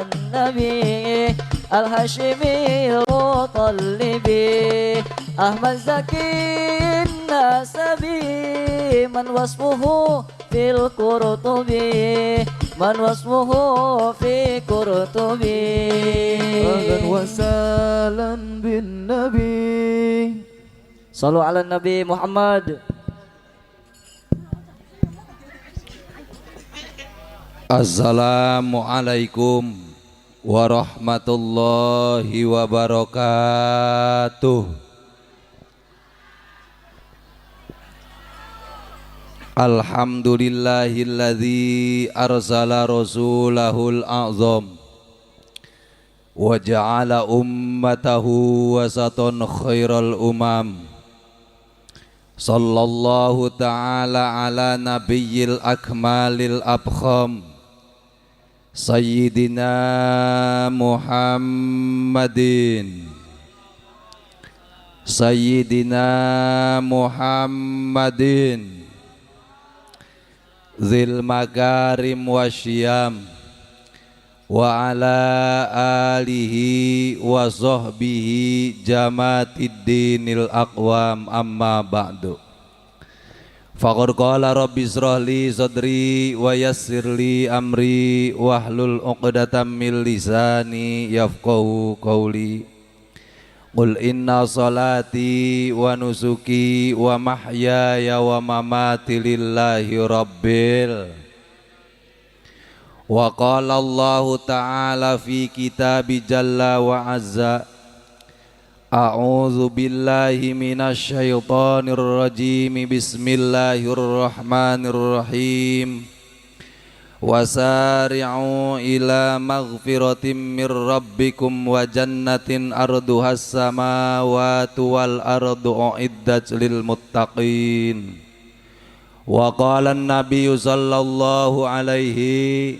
النبي الهاشمي المطلبي أحمد زكي النسبي من وصفه في القرطبي من وصفه في قرطبي. أهلا وسهلا بالنبي. صلوا على النبي محمد. Assalamualaikum warahmatullahi wabarakatuh. Alhamdulillahilladzi arsala rasulahul a'zam wa ja'ala ummatahu wasatan khairal umam. Sallallahu ta'ala ala nabiyyil akmalil abkham Sayyidina Muhammadin Sayyidina Muhammadin Zil makarim wasyam wa ala alihi wa sahbihi jamaatid dinil aqwam, amma ba'du. Faqad qala rabbi israh li sadri wa yassir li amri wahlul 'uqdatam min lisani yafqahu qawli. Qul inna salati wa nusuki wa mahyaya wa mamati lillahi rabbil. Wa qala Allahu ta'ala fi kitabi jalla wa azza, a'udzu billahi minasy syaithanir rajim, bismillahirrahmanirrahim. Wasari'u ila maghfiratin mir rabbikum wa jannatin arduhas samawati wal ardu uiddat lil muttaqin. Wa qala an-nabiyyu sallallahu alaihi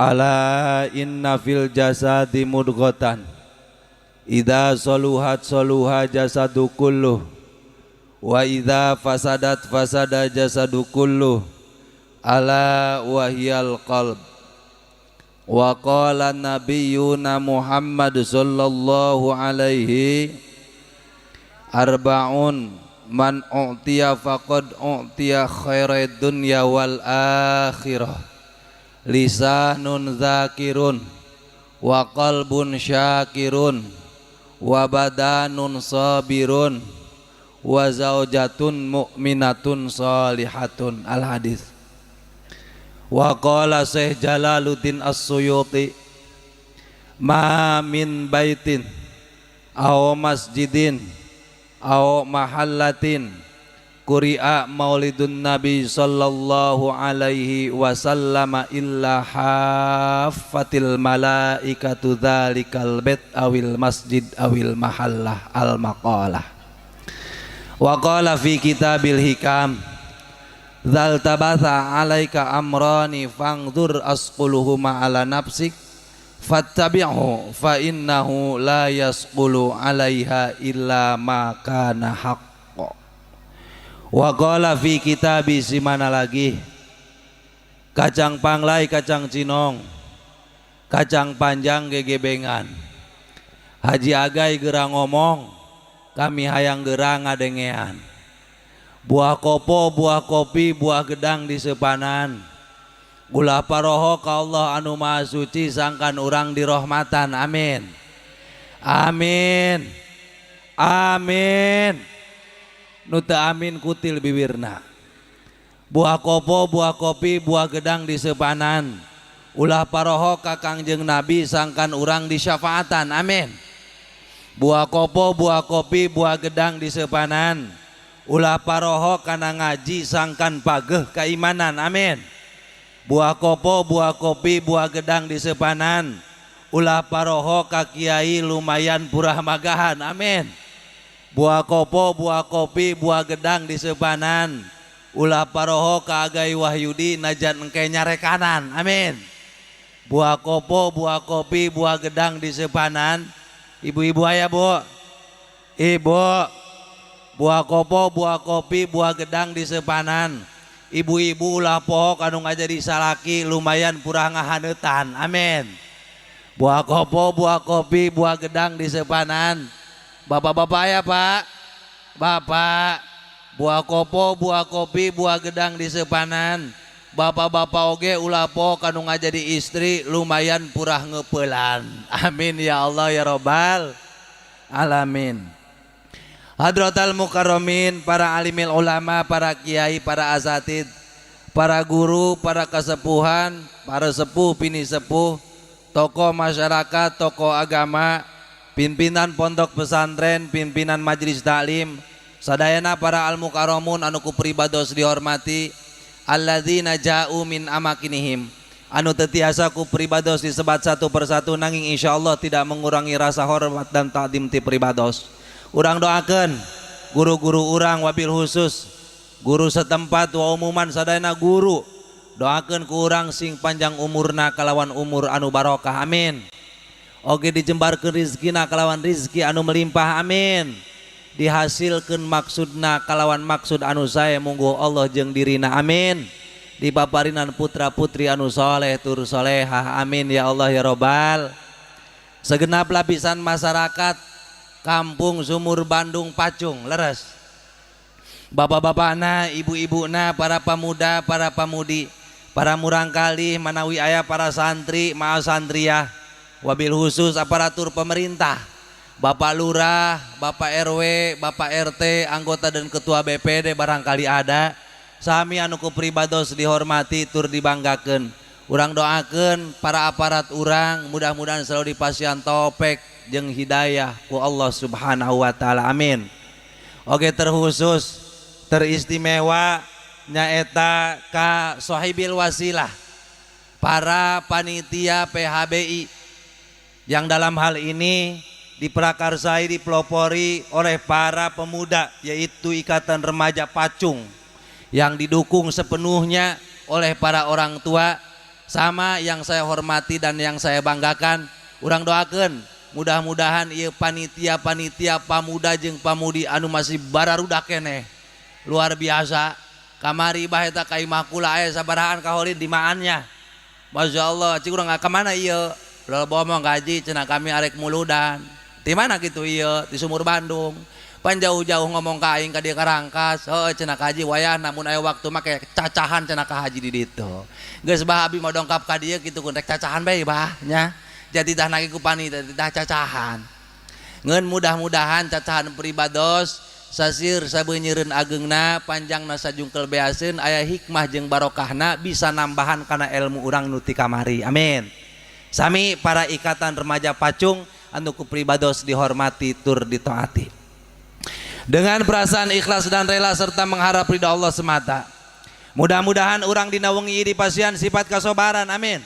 ala inna fil jasadi mudghatan idza saluhat saluha jasadu kulluh wa idza fasadat fasada jasadu kulluh ala wahyal qalb. Wa qala nabiyyuna Muhammad sallallahu alaihi arba'un man u'tiya faqad u'tiya khairid dunya wal akhirah, lisanun zakirun wa qalbun syakirun wa badanun sabirun wa zaujatun mu'minatun salihatun. Al hadis. Wa qala Syekh Jalaluddin As-Suyuti, ma min baitin aw masjidin aw mahallatin quri'a maulidun nabi sallallahu alaihi wasallam illa haffatil malaikatu dzalikal bait awil masjid awil mahallah al maqalah. Wa qala fi kitabil hikam, dzal tabatha alaika amrani fangdzur asquluhuma ala nafsik fattabi'hu fa innahu la yasqulu 'alaiha illa ma kana haqqo. Wa qala fi kitabi, simana lagi, kacang panglai kacang cinong kacang panjang gegebengan, Haji Agai gerang ngomong kami hayang gerang ngadengean, buah kopo buah kopi buah gedang di sepanan, ulah paroho ka Allah anu maha suci sangkan urang dirahmatan. Amin amin amin. Nu teu amin kutil bibirna. Buah kopo buah kopi buah gedang di sepanan, ulah paroho ka Kangjeng Nabi sangkan urang disyafaatan. Amin. Buah kopo buah kopi buah gedang di sepanan, ulah paroho kana ngaji sangkan pageh keimanan. Amin. Buah kopo buah kopi buah gedang di sepanan, ulah paroho ka kiai lumayan purah magahan. Amin. Buah kopo buah kopi buah gedang di sepanan, ulah paroho ka Agai Wahyudi najan engke nyarekanan. Amin. Buah kopo buah kopi buah gedang di sepanan, ibu-ibu aya bu, ibu, buah kopo buah kopi buah gedang di sepanan, Ibu-ibu ulah poho anu ngajadi salaki, lumayan purah ngahaneutan. Amin. Buah kopo, buah kopi, buah gedang di sepanan. Bapak-bapak ya pak, bapak, buah kopo, buah kopi, buah gedang di sepanan. Bapak-bapak oge ulah poho kanu ngajadi istri, lumayan purah ngeupelan. Amin ya Allah ya robbal alamin. Hadratal mukarramin, para alimil ulama, para kiai, para asatid, para guru, para kesepuhan, para sepuh, pini sepuh, tokoh masyarakat, tokoh agama, pimpinan pondok pesantren, pimpinan majelis taklim, sadayana para al mukarramun anu ku pribados dihormati, alladzina ja'u min amakinihim, anu teu tiasa ku pribados disebat satu persatu, nanging insyaallah tidak mengurangi rasa hormat dan takdim ti pribados. Urang doakeun guru-guru urang, wabil khusus guru setempat wa umuman sadayana guru, doakeun ku urang sing panjang umurna kalawan umur anu barokah, amin. Oge dijembarkeun rizkina kalawan rizki anu melimpah, amin. Dihasilkeun maksudna kalawan maksud anu sae mungguh Allah jeung dirina, amin. Dipaparinan putra putri anu soleh tur solehah, amin ya Allah ya robbal. Segenap lapisan masyarakat Kampung Sumur Bandung Pacung leres, bapak-bapakna, ibu-ibuna, para pemuda, para pemudi, para murangkali manawi aya, para santri, maaf santriah, wabil khusus aparatur pemerintah, Bapak Lurah, Bapak RW, Bapak RT, anggota dan ketua BPD barangkali ada, sami anu ku pribados dihormati tur dibanggakeun. Urang doakeun para aparat urang mudah-mudahan selalu dipasihan taufik jeung hidayah ku Allah Subhanahu wa taala, amin. Oke, terkhusus teristimewa nyaeta ka sohibil wasilah, para panitia PHBI yang dalam hal ini diprakarsai, dipelopori oleh para pemuda, yaitu Ikatan Remaja Pacung, yang didukung sepenuhnya oleh para orang tua, sama yang saya hormati dan yang saya banggakan. Urang doakan mudah-mudahan ieu panitia-panitia pamuda jeung pamudi anu masih bararudak keneh luar biasa. Kamari bah eta ka imah kula aya sabarahaan kaholin dimaannya. Masya Allah, cik urang ka mana ieu? Loh, bohong gaji cenah, kami arek muludan. Di mana gitu ieu? Di Sumur Bandung. Pan jauh-jauh ngomong ka aing ka dieu Karangkas. Oh, cenah kaji wayah namun aya waktu make cacahan cenah ka haji di ditu. Geus bah, abi mau dongkap ka dieu kitu kun rek cacahan bae bah nya. Jadi dah nage ku panitia dah cacahan. Ngeun mudah-mudahan cacahan pribados sasir sabeunyireun ageungna, panjangna sajungkel beaseun, aya hikmah jeung barokahna, bisa nambahan kana ilmu urang nu ti kamari. Amin. Sami para Ikatan Remaja Pacung anu ku pribados dihormati tur ditaati. Dengan perasaan ikhlas dan rela serta mengharap ridha Allah semata. Mudah-mudahan urang dina wengi dipasihan sifat kasobaran, amin.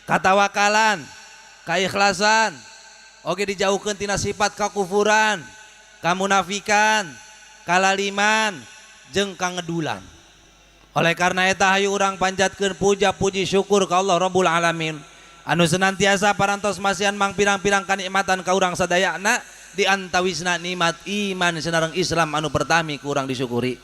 Katawakalan, keikhlasan, oke, dijauhkan tina sifat kakufuran, kamunafikan, kalaliman, jeung kangedulan. Oleh karena eta, hayu urang panjatkeun puja puji syukur ka Allah Rabbul Alamin anu senantiasa parantos masihan mangpirang-pirang kanikmatan ka urang sadayana, di antawisna nikmat iman sinareng Islam anu pertami kurang disyukuri,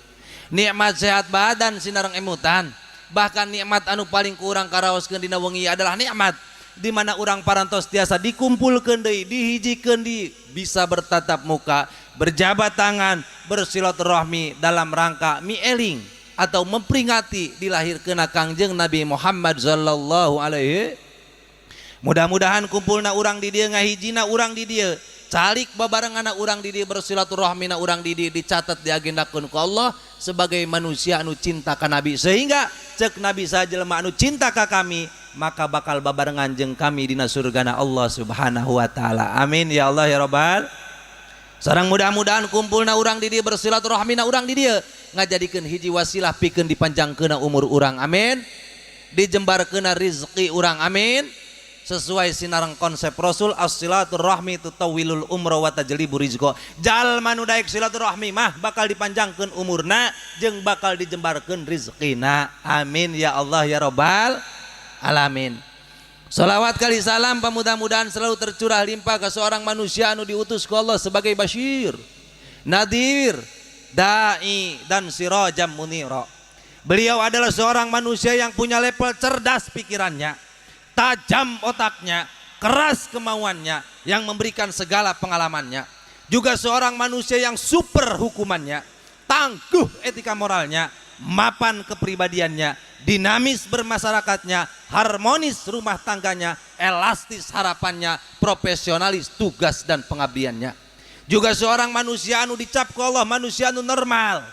nikmat sehat badan sinareng emutan, bahkan nikmat anu paling kurang karaoskeun dina wengi adalah nikmat di mana urang parantos tiasa dikumpulkeun deui, dihijikeun deui, bisa bertatap muka, berjabat tangan, bersilaturahmi dalam rangka mieling atau memperingati dilahirkeun Kangjeng Nabi Muhammad sallallahu alaihi. Mudah-mudahan kumpulna urang di dieu, ngahijina urang di dieu, calik babarengan urang di dieu, bersilaturahmina urang di dieu dicatat, diagendakeun ku Allah sebagai manusia anu cinta ka Nabi, sehingga cek Nabi, sajelema anu cinta ka kami maka bakal babarengan jeung kami dina surgana Allah Subhanahu wa taala. Amin ya Allah ya rabbal. Sareng mudah-mudahan kumpulna urang di dieu, bersilaturahmina urang di dieu ngajadikeun hiji wasilah pikeun dipanjangkeuna umur urang, amin, dijembarkeuna rizki urang, amin, sesuai sinareng konsep Rasul, as-silaturahmi tutawwilul umra wa tajlibu rizqa. Jalma nu daek silaturahmi mah bakal dipanjangkeun umurna jeung bakal dijembarkeun rizkina. Amin ya Allah ya rabbal alamin. Salawat kali salam mudah-mudahan selalu tercurah limpah ke seorang manusia anu diutus ku Allah sebagai basyir, nadir, dai dan sirajam munira. Beliau adalah seorang manusia yang punya level cerdas pikirannya, tajam otaknya, keras kemauannya, yang memberikan segala pengalamannya. Juga seorang manusia yang super hukumannya, tangguh etika moralnya, mapan kepribadiannya, dinamis bermasyarakatnya, harmonis rumah tangganya, elastis harapannya, profesionalis tugas dan pengabdiannya. Juga seorang manusia anu dicap ku Allah manusia anu normal,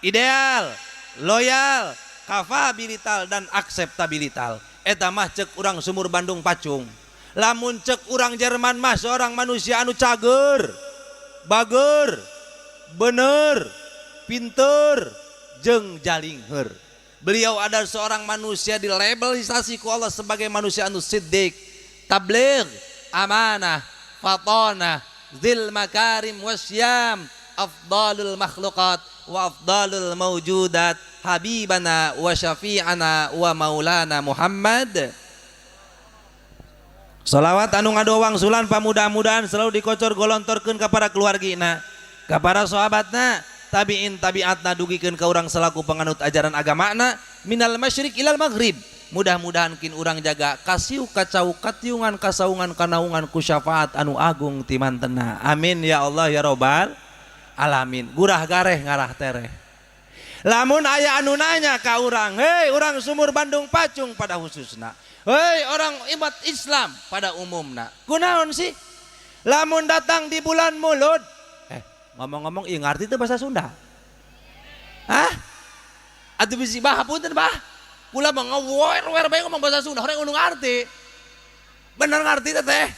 ideal, loyal, kafabilital dan akseptabilital. Eta mah cek urang Sumur Bandung Pacung. Lamun cek urang Jerman mah seorang manusia anu cager, bager, bener, pinter, jeung jalingher. Beliau adalah seorang manusia dilabelisasi ku Allah sebagai manusia anu siddiq, tabligh, amanah, fatonah, zil makarim wasyam, afdalul makhluqat wa afdalul mawjudat, habibana wa syafi'ana wa maulana Muhammad. Salawat anu ngadoa wangsulan pamudah-mudahan selalu dikocor golontorkeun ka para keluargina, ka para sahabatna, tabiin tabiatna, dugikeun ka urang selaku penganut ajaran agamana minal masyriq ilal maghrib. Mudah-mudahan kin urang jaga kasiu kacau katiungan kasaungan kanaungan ku syafaat anu agung timantena. Amin ya Allah ya robbal alamin. Gurah gareh ngarah tereh. Lamun aya anu nanya ka urang, hei urang Sumur Bandung Pacung pada khususna, hei orang umat Islam pada umumna, kunaon sih lamun datang di bulan Mulud? Ngomong-ngomong, iya ngerti itu bahasa Sunda? Hah? Atuh bisi bah, punten bah, kula mah ngawer-wer bae ngomong bahasa Sunda, orang anu ngerti. Bener ngerti teh?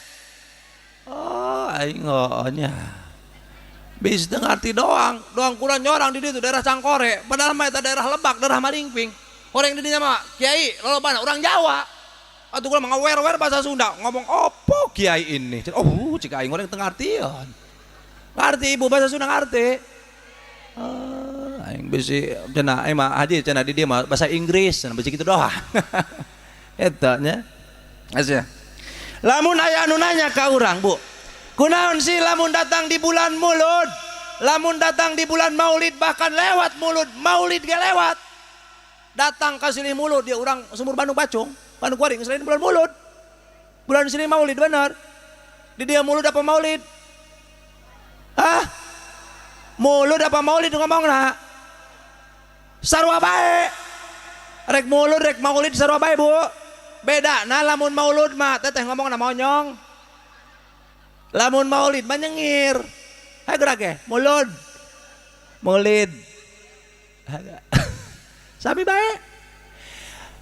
Oh, aing nya. Bisa teu ngerti doang, doang kula nyorang di ditu daerah Cangkore, padahal mah eta daerah Lebak, daerah Malingping. Orang di dinya mah kiai lolobana orang Jawa. Atuh kula mah ngawer-wer bahasa Sunda, ngomong opo kiai ini? Oh, cik aing orang teu ngartieun. Ngerti ibu bahasa Sunda, ngerti? Oh, aing bisi cenah aing mah haji cenah di dieu mah bahasa Inggris, cenah bisi kitu doang. Eta nya. Asa. Lamun aya anu nanya ka urang, Bu. Kunaon sih lamun datang di bulan Mulud, lamun datang di bulan Maulid, bahkan lewat Mulud, Maulid ge lewat. Datang ka silih Mulud dia urang Sumur Bandung Pacung, Bandung Kuaring selain bulan Mulud. Bulan sini Maulid benar. Di dia Mulud apa Maulid? Hah? Mulud apa Maulid ngomongna? Sarua bae. Rek Mulud rek Maulid sarua bae, Bu. Beda nah lamun Maulud mah teteh ngomongna monyong. Lamun Maulid mah nyengir. Hayo gerak ge, Mulud. Maulid. Sami bae.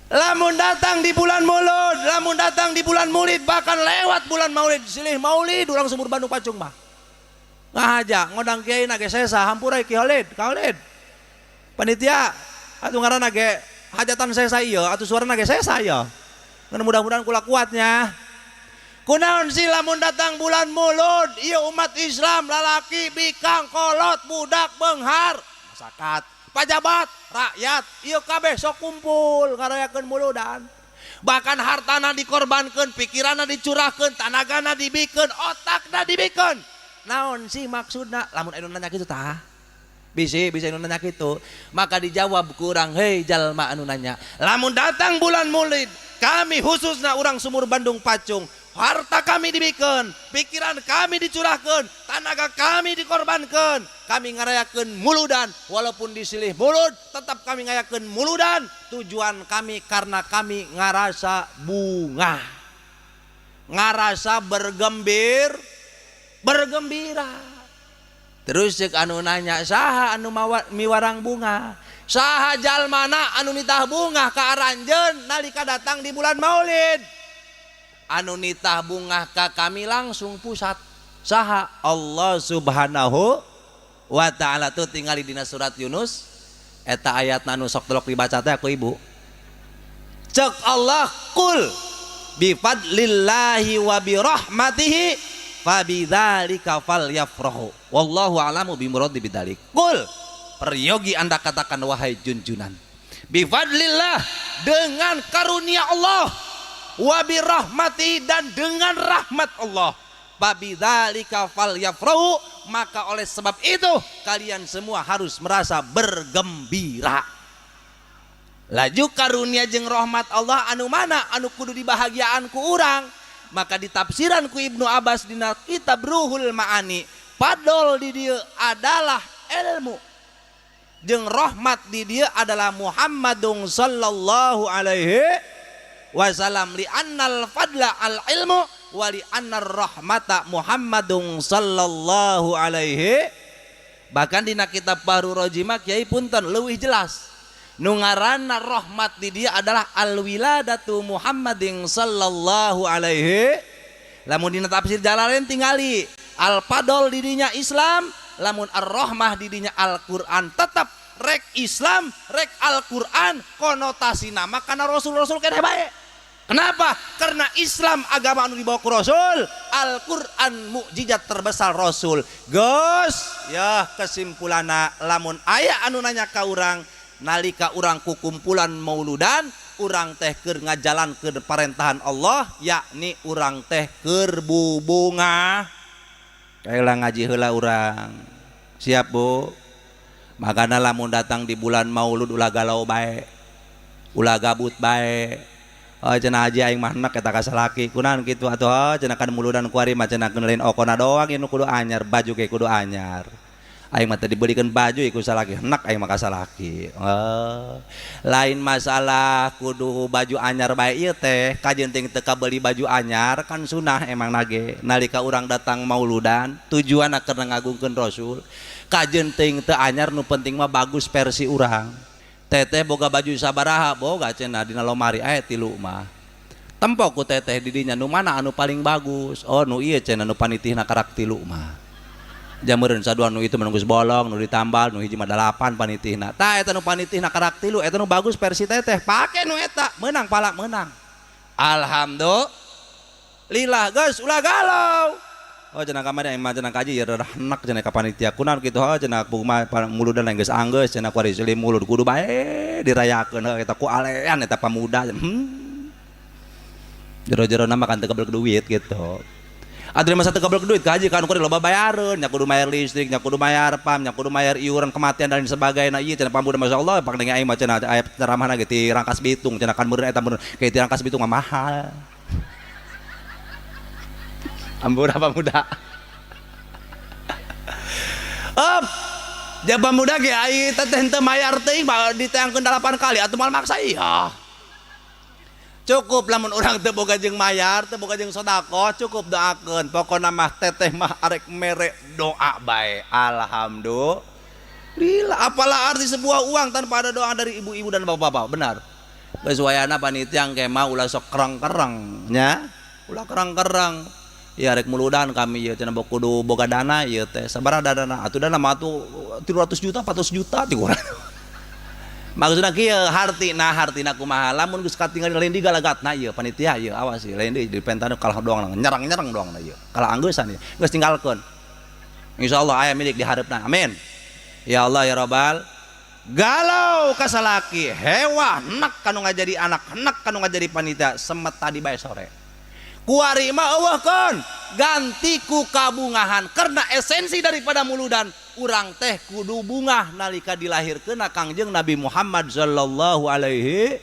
Lamun datang di bulan Mulud, lamun datang di bulan Maulid, bahkan lewat bulan Maulid, silih Maulid urang Sumur Bandung Pacung mah. Ngahaja ngondang kiai ge sesa, hampura Ki Holid, Ka Holid. Panitia atuh ngaranna ge hajatan sesa ieu, atuh suarana ge sesa ieu. Ngan mudah-mudahan kula kuatnya. Kunaon sih lamun datang bulan Mulud, ieu umat Islam lalaki, bikang, kolot, budak, beunghar, masyarakat, pajabat, rakyat, ieu kabeh sok kumpul ngarayakeun muludan. Bahkan hartana dikorbankeun, pikiranna dicurahkeun, tanagana dibikeun, otakna dibikeun. Naon sih maksudna? Lamun anu nanya kitu tah. Bisi bisa anu nanya kitu, maka dijawab kurang, hei jalma anu nanya. Lamun datang bulan Maulid, kami khususnya orang Sumur Bandung Pacung, harta kami dibikeun, pikiran kami dicurahkan, tenaga kami dikorbankan, kami ngarayakeun muludan, walaupun disilih Mulud, tetap kami ngarayakeun muludan. Tujuan kami karena kami ngarasa bungah, ngarasa bergembir, bergembira. Terus cek anu nanya, saha anu miwarang bungah? Saha jalmana anu nitah bungah ka aranjeun nalika datang di bulan Maulid? Anu nitah bungah ka kami langsung pusat. Saha? Allah Subhanahu wa ta'ala. Tuh tinggali dina surat Yunus eta ayat anu sok telok dibaca teh aku ibu. Cek Allah, qul bifadlillahi wa birahmatihi fabidzalika falyafrahu wallahu a'lamu bimuradi bidzalik. Qul, peryogi Anda katakan wahai junjunan, bifadlillah, dengan karunia Allah, wa birahmati, dan dengan rahmat Allah, fabidzalika falyafrahu, maka oleh sebab itu kalian semua harus merasa bergembira. Laju karunia jeung rahmat Allah anu mana anu kudu dibahagiaan ku urang? Maka ditafsiran ku Ibnu Abbas dina kitab Ruhul Ma'ani, fadol di dieu adalah ilmu jeung rahmat di dieu adalah Muhammadun sallallahu alaihi wasallam, li annal fadla al ilmu wa li annar rahmata Muhammadun sallallahu alaihi. Bahkan dina kitab Bahrul Rojima, Kiai, punten, leuwih jelas nu ngaranna rahmat di dia adalah al wiladatu Muhammadin sallallahu alaihi. Lamun dina tafsir Jalalain tingali al fadol didinya Islam, lamun ar-rahmah didinya Al-Qur'an. Tetap rek Islam rek Al-Qur'an konotasi nama karena Rasul-rasul keneh bae. Kenapa? Karena Islam agama anu dibawa ku Rasul, Al-Quran mukjizat terbesar Rasul. Gus, ya kesimpulanna lamun aya anu nanya ka urang, nalika urang kukumpulan mauludan, urang teh keur ngajalankeun parentahan Allah, yakni urang teh keur bubungah. Kaela ngaji heula urang. Siap, Bu? Makana lamun datang di bulan Maulud ulah galau bae. Ulah gabut bae. Oh, cenah haji, aing mah enek eta ka salaki. Kunaon kitu atuh? Oh, cenah kan muludan kuari mah cenah lain okona doang nu kudu anyar, baju ge kudu anyar. Aing mah teu dibelikeun baju iku salaki, enek aing mah ka salaki. Oh, lain masalah kudu baju anyar bae ieu teh, kajeun teh teu kabeli baju anyar kan sunah emang nage. Nalika urang datang mauludan tujuanna keur ngagungkeun Rasul. Kajeun teuing teu anyar, nu penting mah bagus versi urang. Teteh boga baju sabaraha? Boga cenah dina lomari aya tilu mah. Tempo ku teteh di dinya nu mana anu paling bagus? Oh, nu ieu cenah, nu panitihna karak tilu mah. Jameureun sadua nu itu menunggu bolong, nu ditambal, nu hiji mah dalapan panitihna. Tah, eta nu panitihna karak tilu, eta nu bagus versi teteh, pake nu eta, menang pala menang. Alhamdulillah, geus ulah galau. Oh, cenah kamari aing mah cenah kaji ya rada enak cenah ka panitia. Kunaon kitu? Oh, cenah kumaha muludan geus anggeus cenah kuari seuli mulud kudu bae dirayakeun heuh eta ku alean eta pamuda. Jero-jero nama kan teu kabel duit gitu. Atuh masa teu kabel duit kaji kan kudu loba bayareun, nya kudu bayar listrik, nya kudu bayar PAM, nya kudu bayar iuran kematian dan sebagainya. Ieu cenah pamuda masyaallah pang aing mah cenah aya ceramahna ge ti Rangkas Bitung cenah kan meureun eta meureun kayak ti Rangkas Bitung mah mahal. Ampura pamuda. Up. Jaba muda ge ai teh teu mayar teuing diteangkeun 8 kali atuh moal maksa iya. Cukup lamun urang teu boga jeung mayar, teu boga jeung sedekah, cukup doakeun. Pokona mah teteh mah arek mere doa bae. Alhamdulillah. Apalah arti sebuah uang tanpa ada doa dari ibu-ibu dan bapak-bapak. Benar. Geus wayana panitia engke mah ulah sok kerang-kerang nya. Ulah kerang-kerang. Ya rek muludan kami ya cenah kudu boga dana ieu teh. Sabaraha dana? Atuh dana mah atuh 300 juta, 400 juta ti urang. Maksudna kieu hartina, hartina kumaha lamun geus katinggal lain di galagatna ieu panitia ieu, awas ieu lain deui dipentana kalah doang, nyerang-nyerang doang ieu kalah anggeusan ieu geus tinggalkeun. Insyaallah aya milik di hareupna, amin ya Allah ya Rabbal. Galau kasalaki hewa enek kanu ngajadi anak, enek kanu ngajadi panitia semet tadi bae sore kuari mah eueuhkeun, ganti ku kabungahan, karena esensi daripada muludan urang teh kudu bungah nalika dilahirkeun Kangjeng Nabi Muhammad sallallahu alaihi.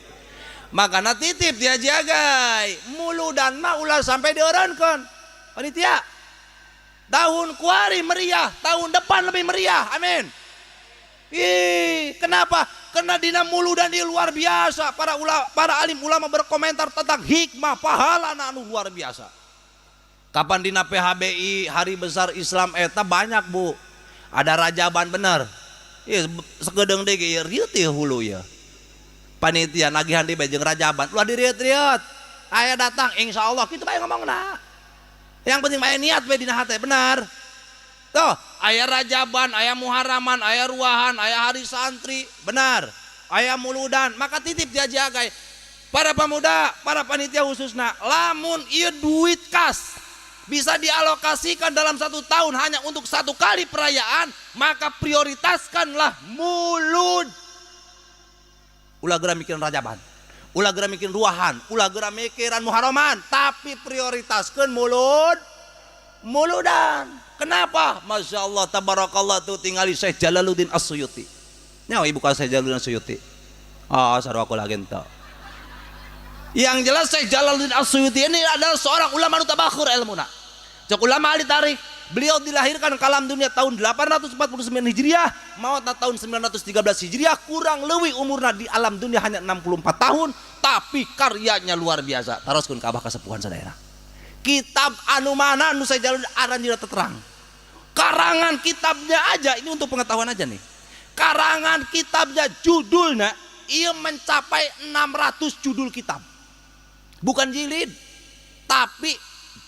Makana titip dia jagai muludan mah ulah sampai dieureunkeun panitia. Tahun kuari meriah, tahun depan lebih meriah, amin. Ih, kenapa? Karena dina muludan di luar biasa. Para alim ulama berkomentar tentang hikmah pahala anu luar biasa. Kapan dina PHBI Hari Besar Islam eta banyak, Bu. Ada rajaban bener. Iya, segedeung deui ge rieu teh hulu ya. Panitia nagihan di jeung rajaban. Ulah diriet-riet. Aya datang insyaallah kitu bae ngomongna. Yang penting bae niat bae dina hate benar. Tuh, aya rajaban, aya muharaman, aya ruahan, aya hari santri, benar. Aya muludan, maka titip dia jagai. Para pemuda, para panitia khususnya, lamun ieu duit kas bisa dialokasikan dalam satu tahun hanya untuk satu kali perayaan, maka prioritaskanlah mulud. Ulah geura mikirin rajaban, ulah geura mikirin ruahan, ulah geura mikiran muharaman, tapi prioritaskan mulud, muludan. Kenapa? Masya Allah, tabarakallah tuh tinggali Syekh Jalaluddin As-Suyuti. Nyawa ibu ka Syekh Jalaluddin As-Suyuti. Oh, sarua kula gento. Yang jelas Syekh Jalaluddin As-Suyuti ini adalah seorang ulama nu tabakhur ilmuna. Cek ulama ahli tarikh, beliau dilahirkan ke alam dunia tahun 849 Hijriah, maut tahun 913 Hijriah, kurang lebih umurna di alam dunia hanya 64 tahun, tapi karyanya luar biasa. Taroskeun ka abah kasepuhan sadayana. Kitab anu mana nu Syekh Jalaluddin aranjeunna terang. Karangan kitabnya aja, ini untuk pengetahuan aja nih. Karangan kitabnya judulnya ia mencapai 600 judul kitab. Bukan jilid, tapi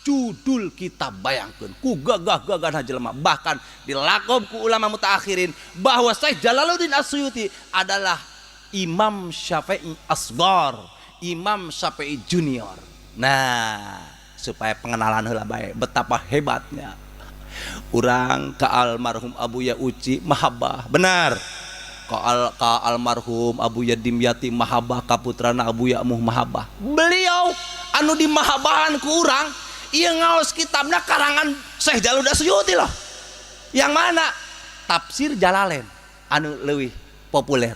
judul kitab. Bayangkan ku gagah-gagah jelema, bahkan dilaqob ku ulama mutaakhirin bahwa Syekh Jalaluddin As-Suyuti adalah Imam Syafi'i Asgar, Imam Syafi'i Junior. Nah, supaya pengenalan heula bae betapa hebatnya. Urang ke almarhum Abuya Uci mahabbah, benar, ka almarhum Abuya Dimyati mahabbah, ka putrana Abuya Muh mahabbah. Beliau anu di mahabbahan ku urang ieu ngaos kitabna karangan Syekh Jalaluddin Suyuti loh. Yang mana? Tafsir Jalalain anu leuwih populer.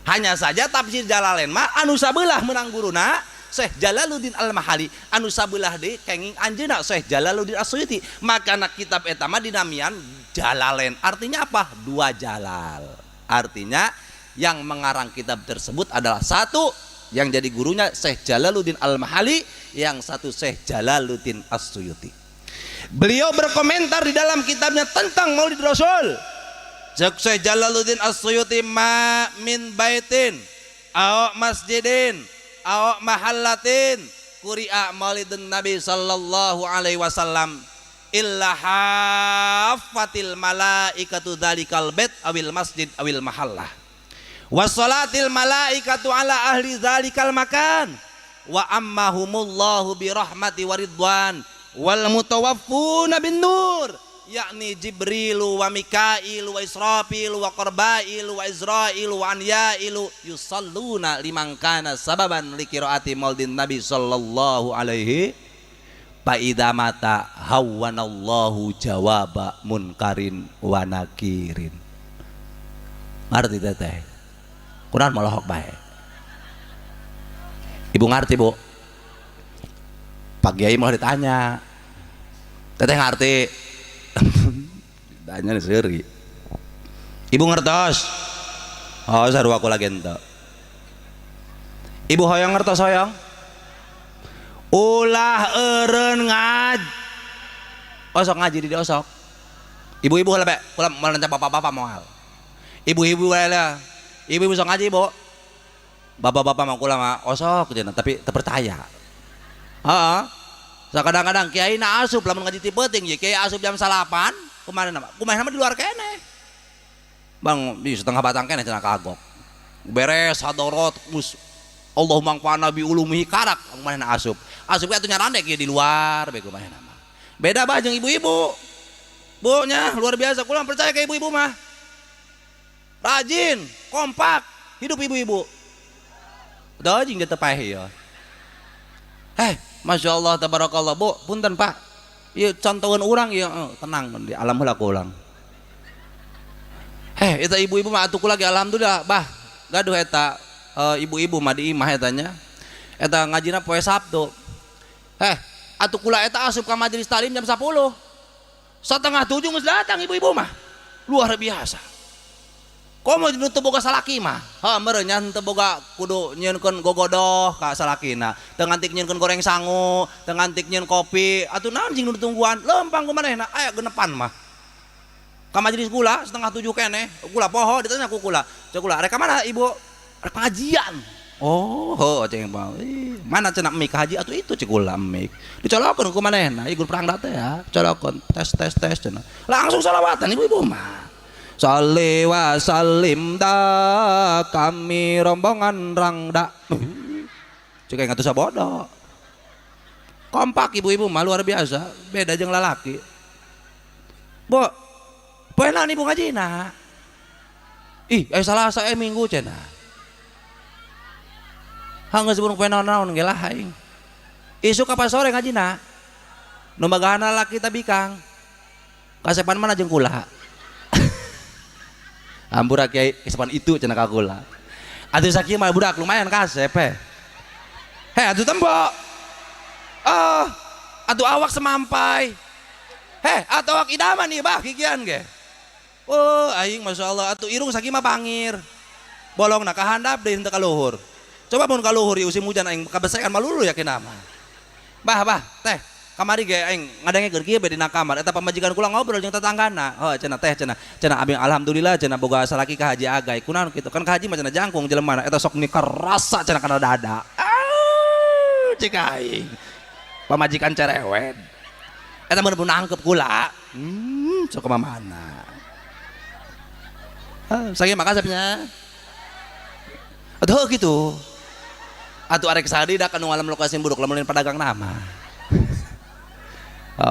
Hanya saja tafsir Jalalain mah anu sabelah menang guruna Syekh Jalaluddin Al-Mahali, anu sabelah deui kenging anjeunna Syekh Jalaluddin As-Suyuti. Maka kitab eta mah dinamian Jalalain. Artinya apa? Dua jalal. Artinya yang mengarang kitab tersebut adalah satu yang jadi gurunya Syekh Jalaluddin Al-Mahali, yang satu Syekh Jalaluddin As-Suyuti. Beliau berkomentar di dalam kitabnya tentang Maulid Rasul. Syekh Jalaluddin As-Suyuti, ma min baitin aw masjidin aw mahallatin quri'a maulidun Nabi sallallahu alaihi wasallam illa haffatil malaikatu dzalikal bait awil masjid awil mahallah wassalatil malaikatu ala ahli dzalikal makan wa ammahumullahu bi rahmati wa ridwan wal mutawaffuna bin nur, yakni Jibrilu wa Mikailu wa Israfilu wa Qarbailu wa Izrailu wa Anyailu yusalluna liman kana sababan liqiraati maulidin Nabi sallallahu alaihi. Fa idza mata hawwanallahu jawaba munkarin wa nakirin. Ngerti teteh? Kurang molohok bae. Ibu ngerti, Bu? Pak Kiai mau ditanya. Teteh ngerti? Tanya nih seri. Ibu ngertos? Oh, sarua aku lagi ente. Ibu hoyong ngertos, hoyong? Ulah eureun ngaj. Osok ngaji di osok. Ibu-ibu lah, be, kula mau bapak-bapak moal. Ibu-ibu lah. Ibu-ibu sok ngaji, Bu. Bapak-bapak mau kula mah osok cenah, tapi terpercaya. Heeh. So kadang-kadang kiai na asup lamun ngaji ti peuting ye, kiai asup jam 9, kumaha nama? Kumaha nama di luar keneh. Bang, di setengah batang keneh cenah kagok. Beres hadorot mus Allahumma anfa'na bi ulumihi karak kumaha na asup. Asup atuh nyarandek ye di luar be kumaha nama. Beda bah jeung ibu-ibu. Bu nya luar biasa, kula percaya ke ibu-ibu mah. Rajin, kompak, hidup ibu-ibu. Udah jeung teu paeh ya. Masya Allah, tabarakallah, Bu, punten Pak. Ieu contohan urang ieu, oh, tenang di alam heula ku urang. Eta ibu-ibu mah atuh lagi alhamdulillah, bah, gaduh eta ibu-ibu mah di imah eta nya. Eta ngajina poe Sabtu. Atuh kula eta asup ka majelis taklim jam 10. 6.30 geus datang ibu-ibu mah. Luar biasa. Komo nu teu boga salaki mah. Ha meureun nya teu boga kudu nyieunkeun gogodoh ka salakina. Teu ngantik nyieunkeun goreng sangu, teu ngantik nyieun kopi, atuh naon jing nu ditungguan? Lempang ku manehna aya genepan mah. Ka majelis kula 6.30 keneh, kula poho ditanya ku kula. Cek kula, rek ka mana ibu? Rek pengajian. Oh, heuh ceng bang. Ih, mana cenah mik haji atuh itu cek kula mik. Dicolokeun ku manehna, ieu perang teh ya. Colokeun tes tes tes cenah. Langsung salawatan ibu-ibu mah. Salli wa salim da kami rombongan rangda. Cek aing atuh sabodo. Kompak ibu-ibu mah luar biasa, beda jeung lalaki. Bu, poe naon ibu ngajina? Ih, Salasa Minggu cenah. Hanggeus sebelum poe naon-naon ge lah aing. Isuk apa sore ngajina? Nu magahana laki tabikang. Kasepan mana jeung kula? Hampura kiai, kesepan itu cenah ka kula. Atuh sakieu mah budak lumayan kasep heh. Heh atuh tembok. Ah, atuh awak semampai. Heh, atuh awak idaman nih bah kikian ge. Oh, aing Masya Allah atuh irung sakieu mah pangir. Bolongna ka handap deui henteu ka luhur. Coba mun ka luhur ieu musim hujan aing kabesekan malulu yakin mah. Bah, bah, teh kamari ge aing ngadengekeun kieu bae dina kamar eta pamajikan kula ngobrol jeung tetanggana. Oh, cenah teh cenah. Cenah abdi alhamdulillah cenah boga salaki ka Haji Agay. Kunaon kitu? Kan ka haji mah cenah jangkung jelema eta sok nikah rasa cenah kana dada. Ah, cik aing. Pamajikan cerewet. Eta mun nangkep kula. Sok mana? Ah, sakieu mah kasepnya. Atuh gitu. Atuh arek sadi da kanu ngalam lokasi buruk lamun pedagang nama.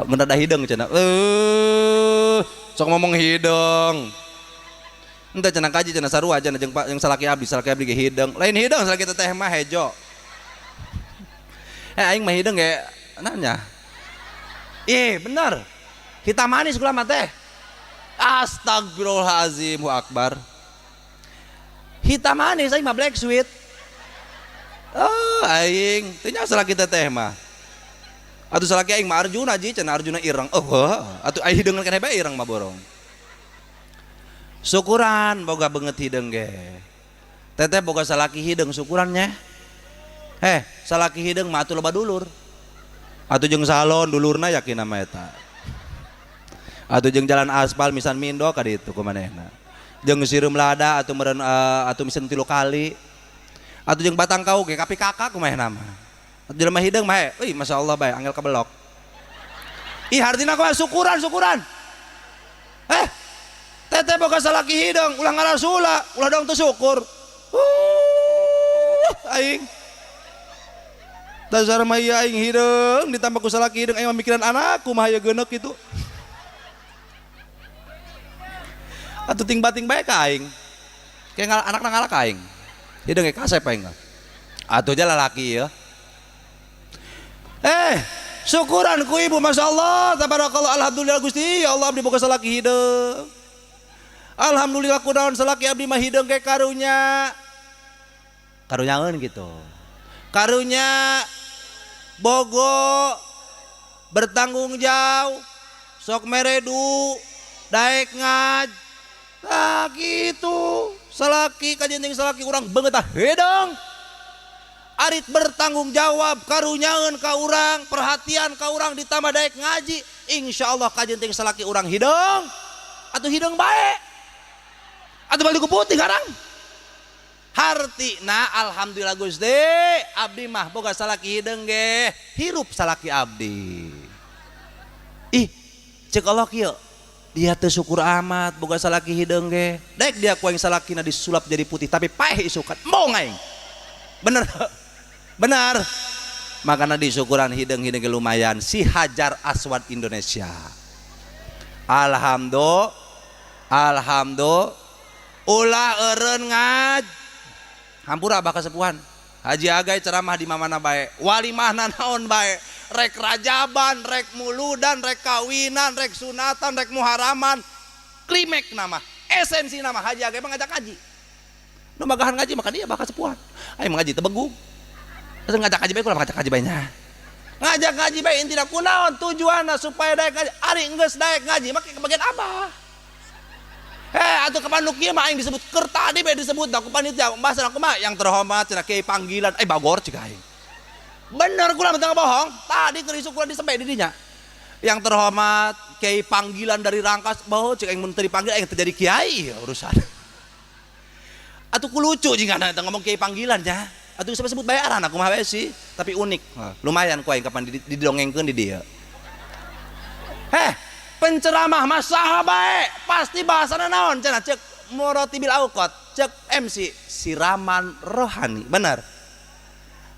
Mun rada hideung cenah. Sok ngomong hideung. Henteu cenah kaji cenah sarua cenah jeung jeung salaki abdi ge hideung. Lain hideung salaki teteh mah hejo. Aing mah hideung ge nanya. Ih, bener. Hitam manis kula mah teh. Astagfirullahalazim, wa akbar. Hitam manis aing mah black sweet. Oh, aing teu nya salaki teteh mah. Atuh salaki aing mah Arjuna ji cenah Arjuna ireng. Oh, atuh aing hideungan keneh bae ireng mah borong. Syukuran boga beungeut hideung ge. Teteh boga salaki hideung syukurannya. Heh, salaki hideung mah atuh loba dulur. Atuh jeung salon dulurna yakin mah eta. Atuh jeung jalan aspal misan mindo ka ditu kumanehna. Jeung sireum lada atuh meureun atuh misan 3 kali. Atuh jeung batang kau ge kapi kakak kumanehna mah. Atuh jelema hideung mah euy masyaallah bae angel kabelok. Ih hartina kumaha syukuran syukuran. Teteh boga salaki hideung ulah ngarasula, ulah dong teu syukur. Aing. Dasar mah ieu aing hideung ditambah ku salaki hideung aing mah mikiran anak kumaha ieu geuneuk kitu. Atuh ting bating bae ka aing. Kayak anakna ngalak ka aing. Hideung ge kasep aing mah. Atuh aja lalaki ieu. Syukuran ku ibu masyaallah tabarakallah alhamdulillah Gusti ya Allah abdi boga salaki hideung. Alhamdulillah kunaon salaki abdi mah hideung ge karunya. Karunyaeun gitu. Karunya bogo bertanggung jawab sok meredu daek ngaj. Nah gitu salaki kajenting salaki urang beungeut tah hideung. Arit bertanggung jawab karunyaeun ka urang, perhatian ka urang ditambah daek ngaji, insyaallah kajenting salaki urang hideung atuh hideung bae. Atuh balik ku putih karang. Hartina alhamdulillah Gusti, abdi mah boga salaki hideung ge, hirup salaki abdi. Ih, cek Allah kieu. Dia teu syukur amat boga salaki hideung ge. Daek dia ku aing salakina disulap jadi putih tapi paeh isukan. Embung aing. Bener. Benar. Makana disyukuran hideung-hideung ge lumayan si Hajar Aswad Indonesia. Alhamdulillah. Alhamdulillah. Ulah eureun ngaj. Hampura abah kasepuhan. Haji Agay ceramah di mana bae. Walimahna naon bae. Rek rajaban, rek muludan, rek kawinan, rek sunatan, rek muharaman. Klimek nama, esensi nama Haji Agay mah ngajak ngaji. Nu magahan ngaji maka dia bakal sepuhan. Aing ngaji teu begung. Terus ngajak ngaji bae kumaha ngajak ngaji bae nya. Ngajak ngaji bae intina kunaon tujuanna supaya daek ngaji. Ari geus daek ngaji mah kebagian abah. Atuh kapan nu kieu mah aing disebut keur tadi bae disebut da ku panitia bahasa kumaha yang terhormat cenah kiai panggilan bagor cik aing. Bener kula mah teu bohong, tadi keur isuk kula disempe di dinya. Yang terhormat kiai panggilan dari Rangkas baho cik aing mun teu dipanggil aing teu jadi kiai urusan. Atuh ku lucu jigana eta ngomong kiai panggilan nya. Atuh sampe sebut bayaran aku mah bae sih, tapi unik. Lumayan ku aing kapan didongengkeun di dieu. Heh, penceramah mah saha bae, pasti bahasana naon cenah cek muratibil auqat, cek MC siraman rohani, bener.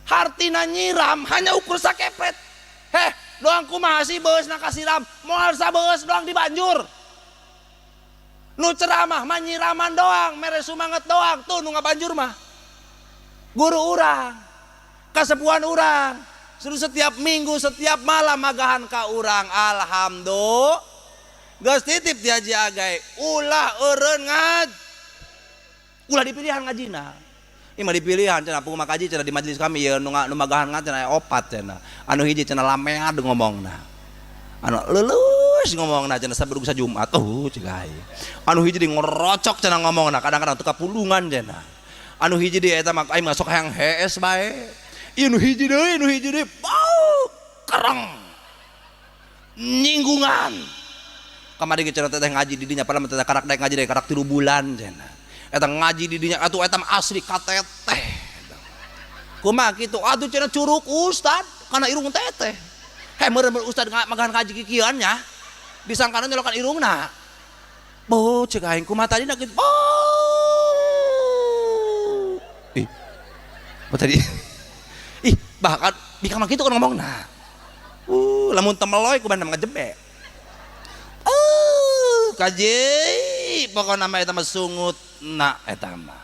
Hartina nyiram hanya ukur sakepret. Heh, doang kumaha sih beusna kasiram, moal sabeus doang dibanjur. Nu ceramah mah nyiraman doang, mere sumanget doang, tuh nu ngabanjur mah. Guru urang, kasepuhan urang, suruh setiap minggu, setiap malam magahan ka urang, alhamdulillah. Geus titip di Haji Agay, ulah eureun ngaj. Ulah dipilihan ngajina. Ieu mah dipilihan cenah pung makaji cenah di majelis kami ieu nu nu magahan cenah aya opat cenah. Anu hiji cenah lamead ngomongna. Anu leuleus ngomongna cenah sabedug sajumat. Oh cek aing. Anu hiji di ngorocok cenah ngomongna kadang-kadang teu kapulungan cenah. Anu hiji di eta mah aing masuk hayang hees bae. Ieu nu hiji deui, nu hiji deui. Bau kereng. Nyinggungan. Kamari ge cenah teteh ngaji di dinya padahal teteh karak daek ngaji deui karak 3 bulan cenah. Eta ngaji di dinya atuh eta mah asli kateteh. Kumaha kitu? Atuh cenah curug ustad kana irung teteh. Heh meureun ustad magahan ngaji kikieuan nya. Disangkana nyolokan irungna. Boh cek aing kumaha tadina kitu. Boh. Ih. Apa tadi? Ih, bahkan bikang mah kitu kan ngomongna. Lamun temeloy ku bandam ngajebek. Kaji pokokna mah eta mah sungut na eta mah.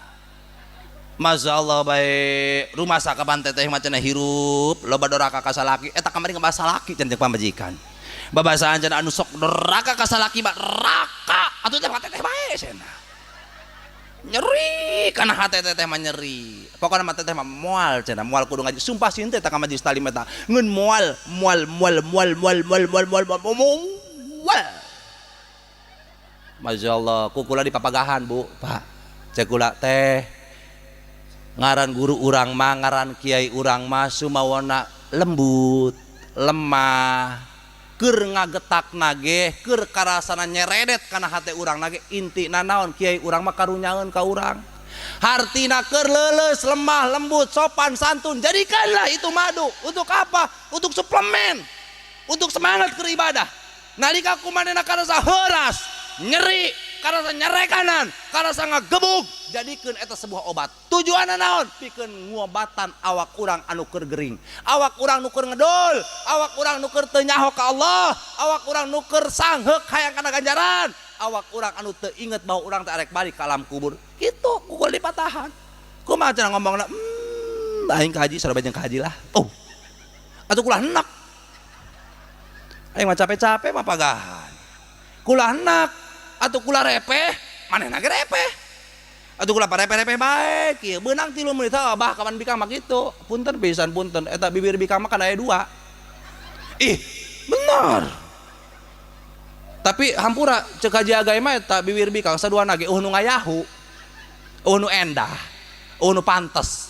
Masya Allah bae rumah sakaban teteh mah cenah hirup loba doraka ka salaki eta kamari ngebahas salaki cenah pamajikan. Babasaan cenah anu sok doraka ka salaki mah raka atuh teh teteh bae cenah. Nyeri kana hate teteh mah nyeri. Pokokna mah teteh mah moal cenah moal kudu ngaji. Sumpah sieun teh ka majelis talim eta ngeun moal moal moal moal moal moal moal moal moal moal. Masya Allah, kukula di papagahan bu, pak. Cek kula teh ngaran guru urang mah, ngaran kiai urang mah sumawona lembut, lemah, keur ngagetak nage, keur karasana nyeredet kana hate urang nage, intina naon kiai urang mah karunyaeun ka urang. Hartina keur leuleus, lemah, lembut, sopan, santun, jadikanlah itu madu. Untuk apa? Untuk suplemen, untuk semangat keur ibadah. Nalika kumanehna karasa heuras, nyeri, karasa nyerekanan, karasa ngagebug, jadikeun eta sebuah obat. Tujuanna naon? Pikeun ngobatan awak urang anu keur gering, awak urang nu keur ngedol, awak urang nu keur teu nyaho ka Allah, awak urang nu keur sangheuk hayang kana ganjaran, awak urang anu teu inget bahwa urang teh arek balik ka alam kubur. Kitu kukul dipatahan. Kumaha cenah ngomongna? Aing ka haji sarua jeung ka haji lah. Oh. Atuh kulah enak. Aing mah capek-capek mah pagahan. Kulah enak atuh kula repeh, manehna ge repeh. Atuh kula parepe-repe bae kieu beunang 3 menit abah kapan bikang mah kitu. Punten pisan punten eta bibir bikang mah kan aya 2. Ih, bener. Tapi hampura ceuk haji agay mah eta bibir bikang saduana ge eueuh nu ngayahu. Eueuh nu endah, eueuh nu pantes.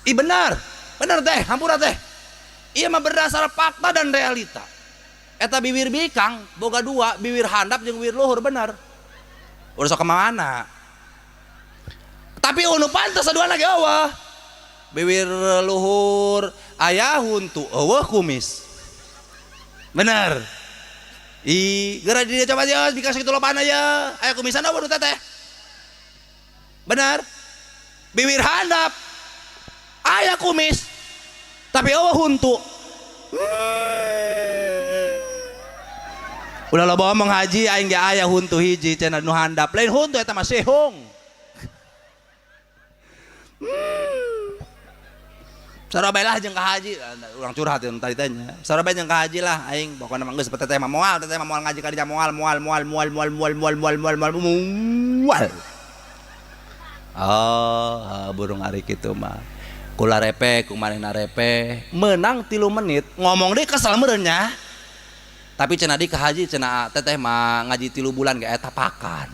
Ih bener. Bener teh, hampura teh. Ieu mah berdasar fakta dan realita. Eta bibir bikang boga 2, bibir handap jeung bibir luhur bener. Udah sok kemana? Tapi unu pantes saduana ge eueuh. Bibir luhur aya huntu eueuh kumis. Bener. Ih, geura di dia coba aja bikang sakitu lobana ye. Aya kumisan eueuh nu teteh. Bener. Bibir handap aya kumis tapi eueuh huntu. Ulah loba omong haji aing ge aya huntu hiji cenah nu handap. Lain huntu eta mah sehong. Sarua lah jeung ka haji, urang curhat tadi tanya. Sarua bae jeung ka haji lah aing pokona mah geus teteh mah moal, teteh mah moal ngaji ka dinya moal moal moal moal moal moal moal moal moal moal moal. Oh, burung ari kitu mah. Kula repe, kumanehna repe, menang 3 menit ngomong deui kesel meureun nya. Tapi cenah di ka haji cenah teteh mah ngaji 3 bulan ge eta pakan.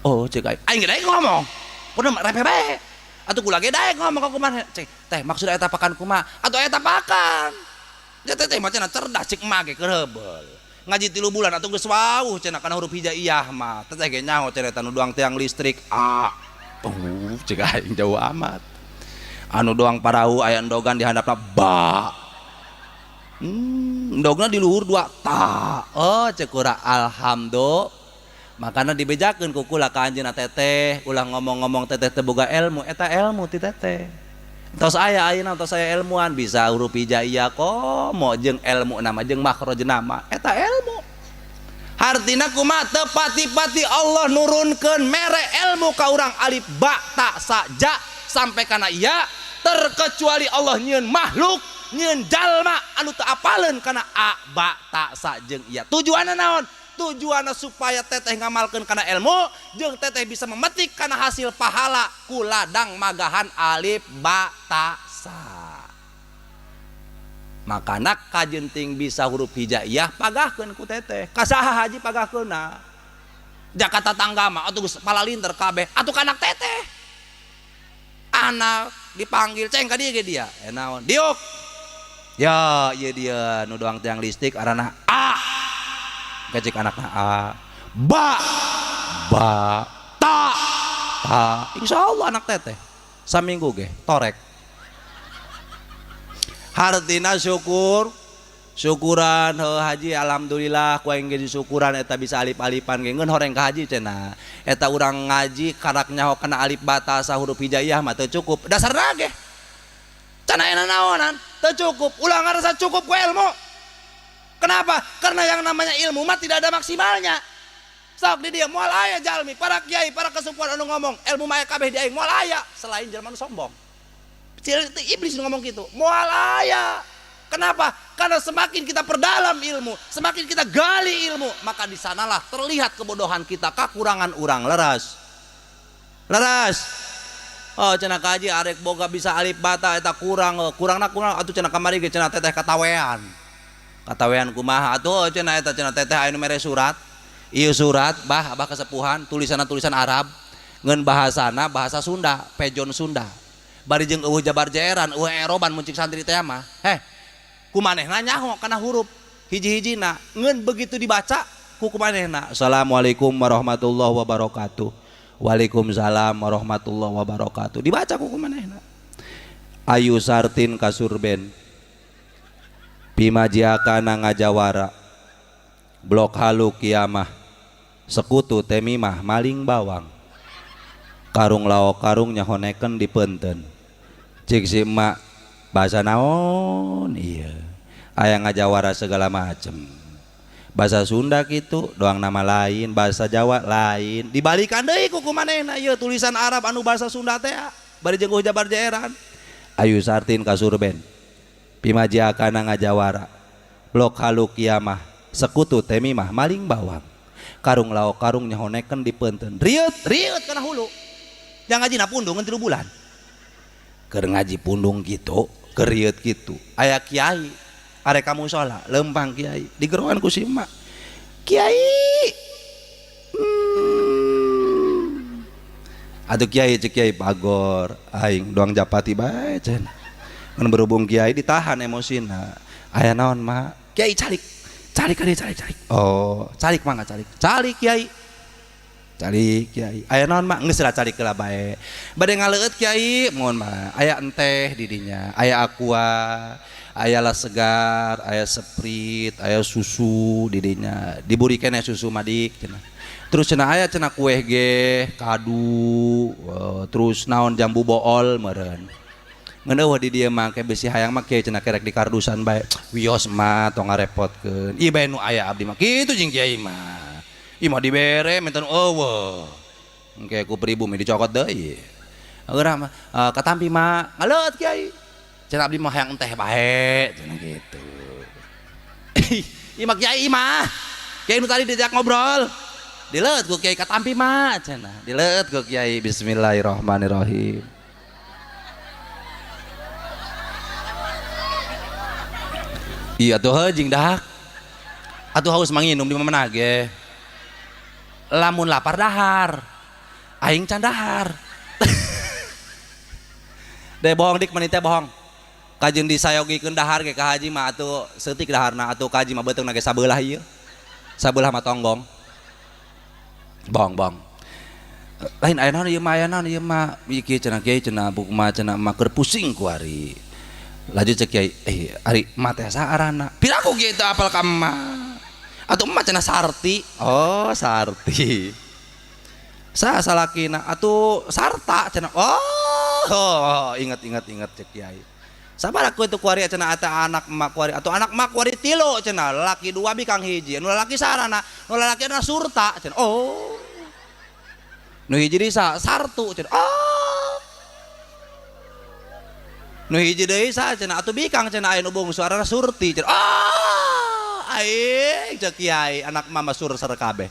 Oh cek aing, aing ge daek ngomong. Kudu repe bae. Atuh kula ge daek ngomong ka kumaha. Cek teh maksud eta pakan kumaha? Atuh eta pakan. Ya teteh mah cenah cerdas cek emak ge keur heubeul. Ngaji 3 bulan atuh geus wauh cenah kana huruf hijaiyah mah. Teteh ge nyaho cenah eta nu doang tiang listrik A. Oh cek aing jauh amat. Anu doang parahu aya endogan di handapna ba. Endogna di luhur 2 ta. Oh cek kura alhamdulillah. Makana dibejakeun ku kula ka anjeunna teteh, ulah ngomong-ngomong teteh teu boga ilmu, eta ilmu ti teteh. Tos aya ayeuna tos aya ilmuan bisa huruf hijaiyah komo jeung ilmu nama jeung makhraj nama, eta ilmu. Hartina kumaha teu pati-pati Allah nurunkeun mere ilmu ka urang alif ba ta sa ja sampai kana ya, terkecuali Allah nyieun makhluk nyieun jalma anu teu apaleun kana a ba ta sa jeung ya. Tujuanna naon? Tujuanna supaya teteh ngamalkeun kana ilmu jeung teteh bisa memetik kana hasil pahala ku ladang magahan alif ba ta sa. Makana kajenting bisa huruf hijaiyah pagahkeun ku teteh. Ka saha haji pagahkeunna? Jakarta tangga mah atuh geus palalinter kabeh atuh ka anak teteh. Anak dipanggil ceng ka dieu ge dia. Naon? Diuk. Ya, ieu dia nu doang tiang listrik arana A. Kecik anakna A. Ba. Ba. Ta. Ta. Insyaallah anak teteh saminggu ge torek. Hartina syukur syukuran heuh haji alhamdulillah ku aing ge disyukuran eta bisa alif-alifan ge ngeun horeng ka haji cenah. Eta urang ngaji karak nyaho kana alif bata sa huruf hijaiyah mah teu cukup. Dasarna ge cenah aya naonan teu cukup. Ulah ngarasa cukup ku ilmu. Kenapa? Karena yang namanya ilmu mah tidak ada maksimalnya. Sok di dia moal aya jalmi, para kiai, para kesepuhan anu ngomong ilmu mah kabeh di aing moal aya selain jelema nu sombong. Iblis ngomong gitu, moal aya. Kenapa? Karena semakin kita perdalam ilmu, semakin kita gali ilmu, maka di sanalah terlihat kebodohan kita, kekurangan urang. Leras. Leras. Oh, cenah kaji arek boga bisa alif bata eta kurang, kurangna kurang atuh cenah kamari ge cenah teteh katawean. Katawean kumaha atuh cenah eta cenah teteh aya nu mere surat. Ieu surat bah abah kesepuhan, tulisanna tulisan Arab, ngeun bahasana bahasa Sunda, pejon Sunda. Bari jeung eueuh jabar jeeran, eueuh eroban mun cik santri teh mah. Heh, kumanehna nyaho kana huruf hiji-hijina, ngeun begitu dibaca ku kumanehna. Assalamualaikum warahmatullahi wabarakatuh. Waalaikumsalam warahmatullahi wabarakatuh. Dibaca ku kumanehna. Ayu Sartin kasurben. Pimajiakana ngajawara. Blok halu kiamah. Sekutu temimah maling bawang. Karung laok karung nyahoneken di penten. Cik si emak bahasa naon iya. Aya ngajawara segala macem. Bahasa Sunda gitu, doang nama lain, bahasa Jawa lain. Dibalikan deui ku kumanehna ieu tulisan Arab anu bahasa Sunda teh bari jeung jabar jeeran. Ayu Sartin kasurben. Pimajiakana ngajawara. Blok halu kiamah, sekutu temimah maling bawang. Karung laok karung nyahoneken di penten. Rieut, rieut kana hulu. Jangan ngaji na pundung 3 bulan. Keur ngaji pundung gitu, keur rieut gitu. Aya kiai, arek ka musala, lempang kiai, digeroan ku si emak. Kiai. Atuh kiai cek kiai pagor, aing doang japati bae cenah. Mun berhubung kiai ditahan emosina. Aya naon mak? Kiai calik. Calik kali calik calik. Oh, calik mangga calik. Calik kiai. Calik kiai. Aya naon mak? Geus lah calik heula bae. Bade ngaleueut kiai, mohon mah. Aya enteh di dinya, aya aqua, aya la segar, aya Sprite, aya susu di dinya. Diburi keneh susu madik cenah. Terus cenah aya cenah kueh ge, kadu, terus naon jambu bool meureun. Ngeun eueuh di dieu mah ke besi hayang mah kiai cenah kerek di kardusan bae. Wios mah tong ngarepotkeun. Ieu bae nu aya abdi mah kitu jeung kiai mah. Ieu mah dibere menten eueuh. Engke ku pribumi dicokot deui. Urang mah katampi mah ngaleut kiai. Cenah abdi mah hayang enteh bae cenah kitu. Ieu mah kiai mah. Kiai nu tadi diajak ngobrol. Dileut ku kiai katampi mah cenah. Dileut ku kiai bismillahirrahmanirrahim. Iya tuh heuh jeung dahak. Atuh haus manginum di mana ge. Lamun lapar dahar. Aing can dahar. Deh bohong dik manita bohong. Kajeun disayogikeun dahar ge ka haji mah atuh seutik daharna atuh ka haji mah beuteungna ge sabelah ieu. Sabelah mah tonggong. Bohong bohong. Lain aya naon ieu mah aya naon ieu mah ieu kieu cenah kiai cenah buku mah cenah mah keur pusing ku ari. Laju cek kiai, ari emak teh saarana. Piraku kieu teu apal ka emak. Atuh emak cenah Sarti. Oh, Sarti. Saha salakina? Atuh Sarta cenah. Oh, ingat ingat ingat cek kiai. Sabar aku itu kuari cenah eta anak emak kuari atau anak emak kuari tilu cenah, laki dua bikang hiji. Nu lalaki sarana? Nu lalaki na Surta cenah. Oh. Nu hiji deui Sartu cenah. Oh. Nu hiji deui saha cenah atuh bikang cenah aya nu bungsu arana Surti cenah. Oh, Aing cek kiai anak mama sur kabeh.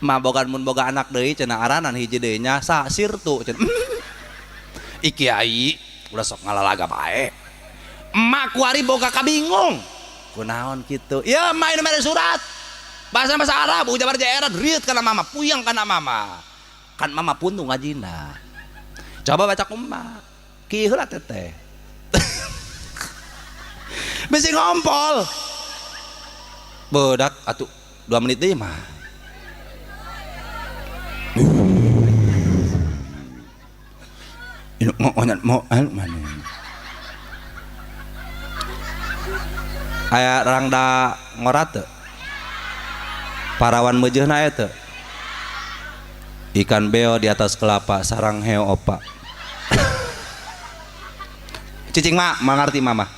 Ma boga mun boga anak deui cenah aranan hiji deui nya sa sirtu cenah. Ih kiai ulah sok ngalalaga bae. Emak kuari boga kabingung. Kunaon kitu? Ya emak ini mere surat. Bahasa bahasa Arab, ujabar era riut kana mama, puyeng kana mama. Kan mama puntung ngajina. Coba baca ku emak. Kieu heula teteh. Bisi ngompol. Bedak atuh 2 menit deui mah. Ini mau mau mana? Aya rangda ngorat teu? Parawan meujeuhna aya teu? Ikan beo di atas kelapa, sarang heo opa. Cicing mak, mangarti mama.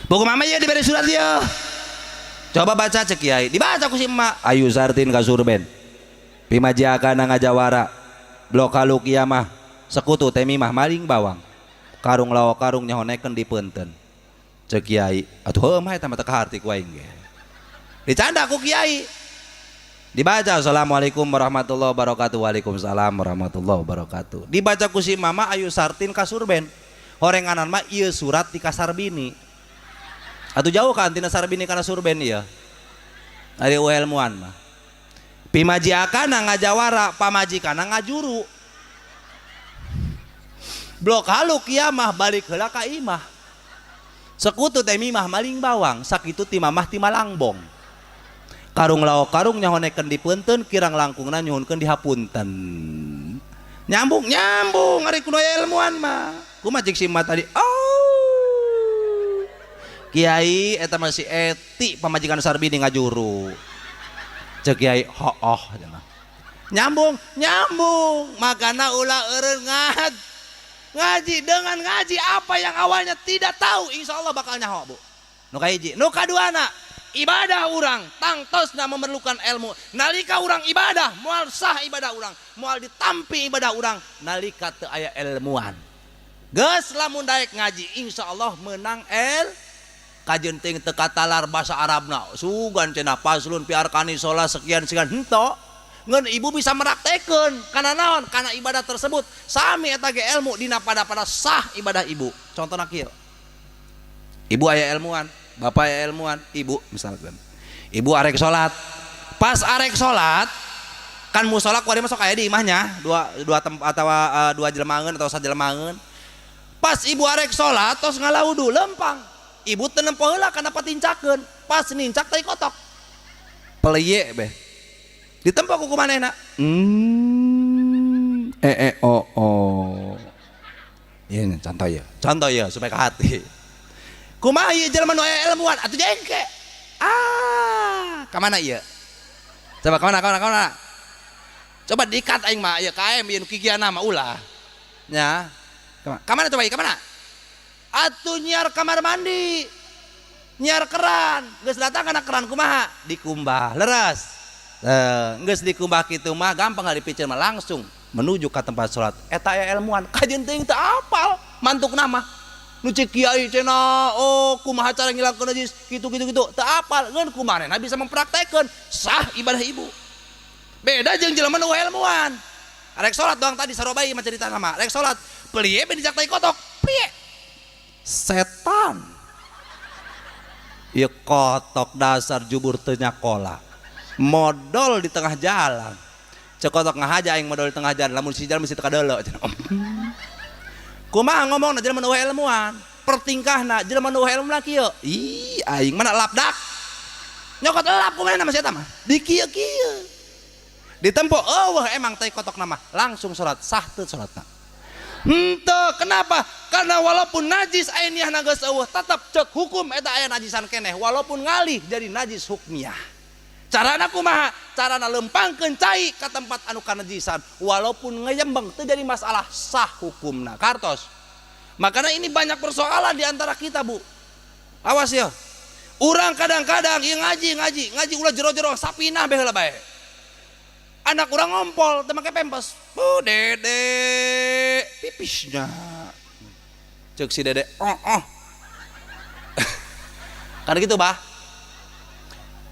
Buku mama ya diberi surat ya. Coba baca cek kiai, dibaca ku si emak. Ayu Sartin ka Surben. Pimajiakana ngajawara. Blok halu kiamah. Sekutu temi mah maling bawang. Karung lawa karung nyahonekeun di peunteun. Cek kiai, atuh heuh mah eta mah teu kaharti ku aing ge. Dicanda ku kiai. Dibaca assalamualaikum warahmatullahi wabarakatuh. Waalaikumsalam warahmatullahi wabarakatuh. Dibaca ku si mama Ayu Sartin ka Surben. Horenganan mah ieu surat di Kasarbini. Atuh jauh kan tina Sarbini kana Surben ieu. Ari ilmuan mah. Pimajiakana ngajawara, pamajikana ngajuru. Blok halu kiamah balik heula ka imah. Sekutu teh mimah maling bawang, sakitu ti mamah ti malangbong. Karung laok karung nyahonekeun di peunteun, kirang langkungna nyuhunkeun di hapunten. Nyambung nyambung ari kudu aya ilmuan mah. Kumaha cik si emak tadi? Oh. Kiai eta mah si Eti pamajikan Sarbini ngajuru. Cek kiai hooh cenah. Nyambung nyambung, makana ulah eureun ngaji dengan ngaji apa yang awalnya tidak tahu insyaallah bakal nyaho bu. Nu kahiji, nu kaduana ibadah urang tangtosna memerlukan ilmu. Nalika urang ibadah moal sah ibadah urang, moal ditampi ibadah urang nalika teu aya ilmuan. Geus lamun daek ngaji insyaallah menang el kajeun teuing teu katalar bahasa Arabna. Sugan cenah faslun fi arkani sholat sekian sekian henteu. Ngan ibu bisa meraktekeun kana naon? Kana ibadah tersebut. Sami eta ge ilmu dina pada-pada sah ibadah ibu. Contohna kieu. Ibu aya ilmuan, bapak aya ilmuan, ibu misalkan. Ibu arek salat. Pas arek salat kan musola kuari masuk aya di imahnya, dua tempat atawa dua jelemaeun atau sajelemaeun. Pas ibu arek salat tos ngalawudu lempang. Ibu teu nempo heula kana patincakeun. Pas nincak tai kotok. Peleye beh. Ditempo ku manehna. E o o. Ieu contoh ya. Contoh ya supaya ke hati. Kumaha ieu jelema nu aya ilmuwan atuh jengke. Ah, ka mana ieu? Coba ka mana ka mana ka mana? Coba dikat aing mah ieu ka KM ieu nu kikiana mah ulah. Nya. Ka mana coba ieu ka mana? Atuh nyiar kamar mandi. Nyiar keran, geus datang kana keran kumaha? Dikumbah, leres. Geus dikumbah kitu mah gampang dipicen mah langsung menuju ka tempat salat. Eta aya ilmuwan, kajeun teuing teu apal mantukna mah. Nu cek kiai cenah, oh kumaha cara ngilangkeun najis kitu kitu kitu, teu apal ngeun kumanehna bisa mempraktekeun sah ibadah ibu. Beda jeung jelema nu ilmuwan. Arek salat doang tadi sarobai mah cerita nama. Arek salat, peliye be dijak tai kotok, pliye. Setan. Ieu kotok dasar jubur teu nyakola. Modol di tengah jalan. Cek kotok ngahaja aing modol di tengah jalan, lamun si jalan mesti teu kadeuleu cenah. Kumaha ngomongna jelema nu ilmuwan, pertingkahna jelema nu ilmuwan kieu. Ih, aing mana lapdak. Nyokot lap kumaha mah si eta mah. Di kieu-kieu. Ditempo eueuh emang tai kotok nama, langsung salat sah teu salatna. Henteu, kenapa? Karena walaupun najis ainiahna geus eueuh, tetep cek hukum eta aya najisan keneh walaupun ngalih jadi najis hukmiah. Carana kumaha? Carana lempangkeun cai ka tempat anu kanajisan walaupun ngejembeng teu jadi masalah sah hukumna. Kartos. Makanya ini banyak persoalan di antara kita, Bu. Awas ya. Urang kadang-kadang ieu ngaji ngaji, ngaji ulah jero-jero sapinah bae heula bae. Anak urang ngompol teu make pempes. Bu, dede pipisnya. Cek si dede, oh oh. Kan gitu, Bah.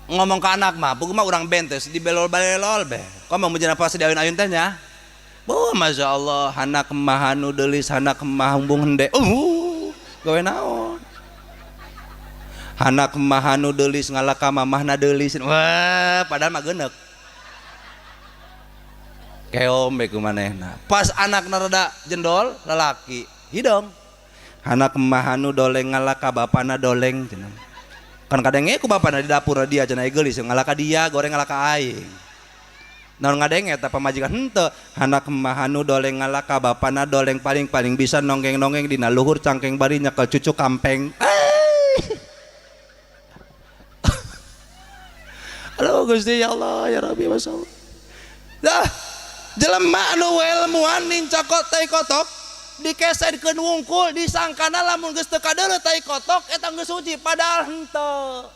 Ngomong ke anak mah, puguh mah urang bentes di belol-belol be. Komo mun pas di ayun-ayun teh nya. Oh, Masya Allah, anak mah anu deulis, anak mah humbung hende. Gawe naon? Anak mah anu deulis ngalaka mamahna deulis. Wah, padahal mah geuneuk. Keom be ku manehna. Pas anakna rada jendol, lalaki, hidung. Anak mah anu doleng ngalaka bapana doleng cenah. Kan kadang ku bapana di dapur dia cenah geulis ngalaka dia, goreng ngalaka aing. Naon ngadenge eta pamajikan henteu, anak mah anu doleng ngalaka bapana doleng paling-paling bisa nonggeng-nonggeng dina luhur cangkeng bari nyekel cucu kampeng. Aduh Gusti ya Allah ya Rabbi masyaallah. Dah jelema anu welmuan nincakot tai kotok dikeserkeun wungkul disangkana lamun geus teu kadeuleu tai kotok eta geus suci padahal henteu.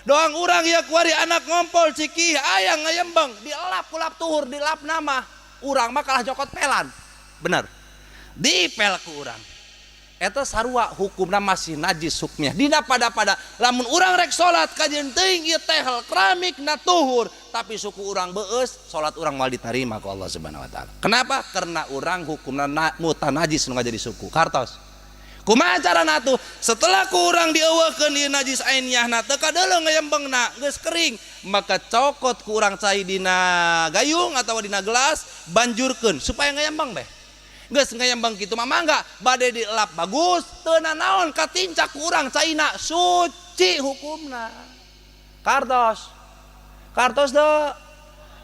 Doang urang ya kuari anak ngompol cikih ayang ngayembeng dielap kulap tuhur dilap nama urang mah kalah jokot pelan. Bener. Dipel ku urang. Eta sarua hukumna masih najis hukmnya. Dina pada-pada lamun urang rek salat kajeun teuing ieu tehel keramik na tuhur tapi suku urang beus salat urang moal ditarima ku Allah Subhanahu wa taala. Kenapa? Karena urang hukumna mutanajis nu ngajadi suku. Kartos. Kumaha carana atuh? Setelah ku urang dieuweuhkeun ieu najis ainiyahna teu kadeuleu ngayembengna geus kering, maka cokot ku urang cai dina gayung atawa dina gelas banjurkeun supaya ngayembeng beh. Geus ngayembeng kitu mah mangga bade dielap bagus teu nanaon katincak ku urang caina suci hukumna. Kartos. Kartos teu.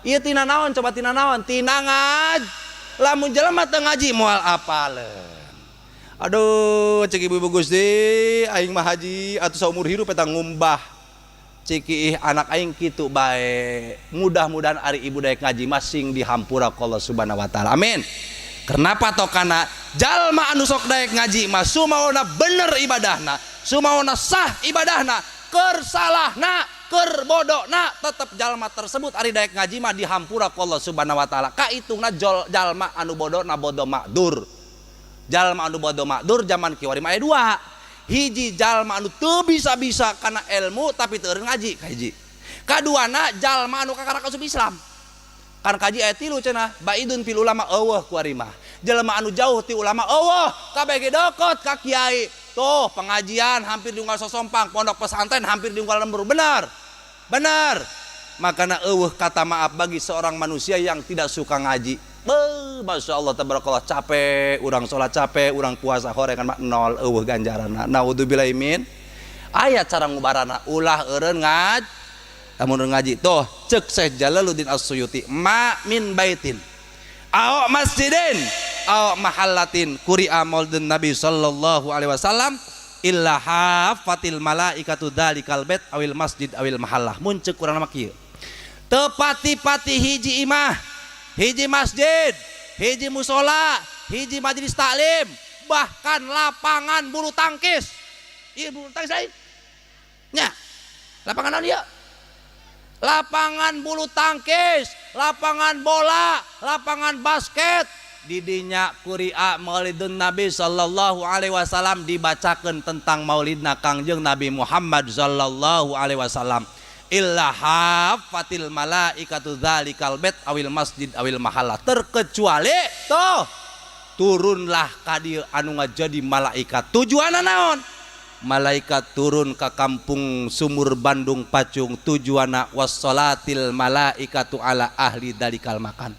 Ieu tina naon coba tina naon? Tina ngaj. Lamun jelema teu ngaji moal apaleun. Aduh cek ibu-ibu Gusti aing mah haji atuh saumur hirup eta ngumbah. Cik ih anak aing kitu bae. Mudah-mudahan ari ibu daek ngaji masing dihampura ku Allah Subhanahu wa taala. Amin. Kenapa tokana jalma anu sok daek ngaji mah sumaona bener ibadahna, sumaona sah ibadahna, keur salahna, keur bodona tetep jalma tersebut ari daek ngaji mah dihampura ku Allah Subhanahu wa taala. Kaitungna jalma anu bodona bodo makdur. Jalma anu bodo makdur zaman kiwari mah aya dua. Hiji jalma anu teu bisa-bisa kana ilmu tapi teu ngaji kahiji. Kaduana jalma anu kakara asup Islam. Kan kaji aya tilu cenah, baidun fil ulama eueuh kuari mah. Jelema anu jauh ti ulama eueuh, kabeh ge dekot ka kiai. Tuh pengajian hampir diunggal sosompang, pondok pesantren hampir diunggal lembur. Benar. Benar. Makana eueuh kata maaf bagi seorang manusia yang tidak suka ngaji. Beuh, Masya Allah tabarakallah capek, urang sholat capek, urang puasa horengan mah nol eueuh ganjaranna. Naudzubillah min. Aya cara ngubarana ulah eureun ngaj. Lamun ngaji tuh cek Syekh Jalaluddin As-Suyuti ma min baitin aw masjidin aw mahallatin quri'a maulidun Nabi sallallahu alaihi wasallam illa hafatil malaikatu dzalikal bait awil masjid awil mahallah. Mun ceuk urang mah kieu. Teu pati-pati hiji imah, hiji masjid, hiji musola, hiji majelis taklim, bahkan lapangan bulu tangkis. Ieu bulu tangkis lain. Nya. Lapangan naon ieu? Lapangan bulu tangkis, lapangan bola, lapangan basket. Didinya quri'a maulidun Nabi sallallahu alaihi wasallam dibacakeun tentang maulidna Kangjeng Nabi Muhammad sallallahu alaihi wasallam. Illa hafatil malaikatu dzalikal bait awil masjid awil mahallah. Terkecuali tuh turunlah ka dieu anu ngajadi malaikat. Tujuanna naon? Malaikat turun ke kampung Sumur Bandung Pacung tujuanna wassalatil malaikatu ala ahli dalikal makan.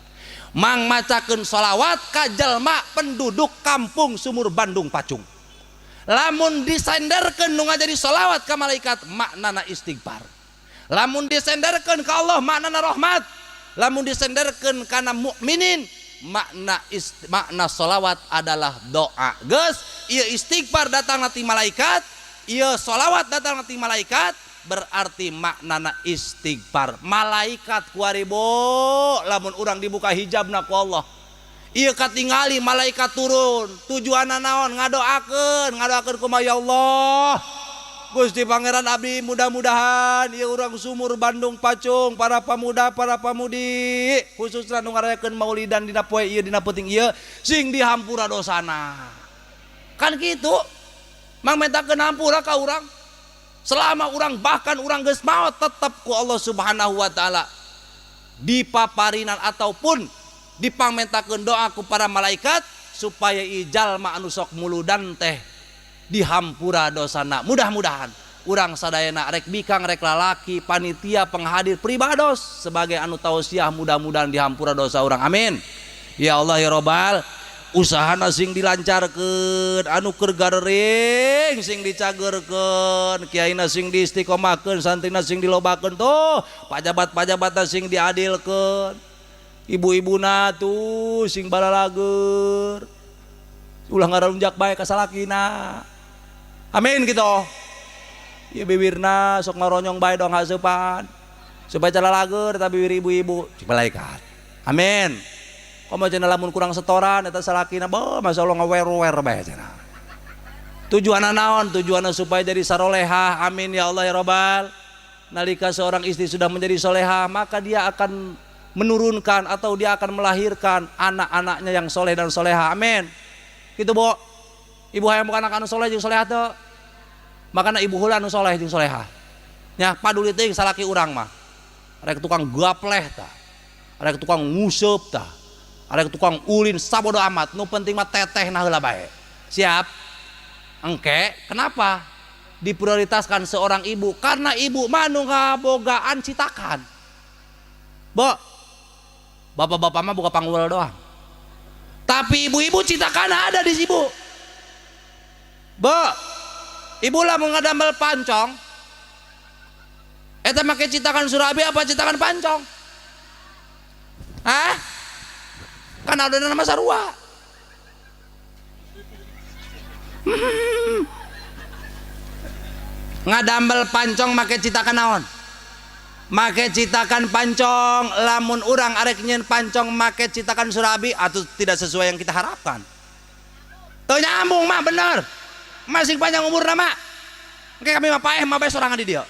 Mang macakeun sholawat ka jelma penduduk kampung Sumur Bandung Pacung. Lamun disenderkeun nu ngajadi sholawat ka malaikat maknana istighfar. Lamun disenderkeun ka Allah maknana rahmat. Lamun disenderkeun kana mukminin makna sholawat adalah doa. Geus ieu istighfar datang ti malaikat, ieu sholawat datang ti malaikat, berarti maknana istighfar. Malaikat kuari bo lamun urang dibuka hijabna ku Allah. Ieu katingali malaikat turun, tujuanna naon? Ngadoakeun, ngadoakeun kumaha ya Allah. Gusti Pangeran abdi mudah-mudahan ieu urang Sumur Bandung Pacung para pemuda para pamudi khususna nu ngarayakeun maulidan dina poe ieu dina peuting ieu sing dihampura dosana. Kan kitu. Mang mentakeun hampura ka urang. Selama urang bahkan urang geus maot tetep ku Allah Subhanahu wa taala dipaparinan ataupun dipangmentakeun doa ku para malaikat supaya jalma anu sok muludan teh dihampura dosana. Mudah-mudahan urang sadayana rek bikang rek lalaki panitia penghadir pribados sebagai anu tausiah mudah-mudahan dihampura dosa urang, amin ya Allah ya robbal. Usahana sing dilancarkeun, anu keur garering sing dicageurkeun, kiaina sing diistiqomahkeun, santrina sing dilobakeun, tuh pajabat-pajabatna sing diadilkeun, ibu-ibuna tuh sing balalager ulah ngarunjak bae ka salakina, amin gitu. Ya bibirna sok ngaronyong bae dong haseupan supaya calalager eta bibir ibu-ibu cik malaikat, amin. Komo cenah lamun kurang setoran eta salakina beuh masyaallah ngawer-wer bae cenah. Tujuanna naon? Tujuanna supaya jadi sarolehah, amin ya Allah ya robbal. Nalika seorang istri sudah menjadi solehah, maka dia akan menurunkan atau dia akan melahirkan anak-anaknya yang soleh dan soleha, amin. Gitu bo, ibu hayang bukan anak anu soleh jeung soleha teu? Makana ibu heula anu soleh jeung soleha nya. Paduli teuing salaki urang mah, rek tukang gapleh tah, rek tukang nguseup tah, rek tukang ulin, sabodo amat, nu penting mah teteh nah heula bae. Siap? Engke kenapa diprioritaskan seorang ibu? Karena ibu mah nu ngabogaan citakan, bo. Bapak-bapak mah buka panggul doang, tapi ibu-ibu citakan ada di ibu, bo. Ibu lah mau ngadamel pancong eta make citakan surabi apa citakan pancong? Hah? Kan ada nama sarua. Ngadamel pancong make citakan naon? Make citakan pancong. Lamun urang arek nyeun pancong make citakan surabi atau tidak sesuai yang kita harapkan, teu nyambung mah. Bener, masih panjang umur nama kayak kami mah paeh mah bae sorangan di dia.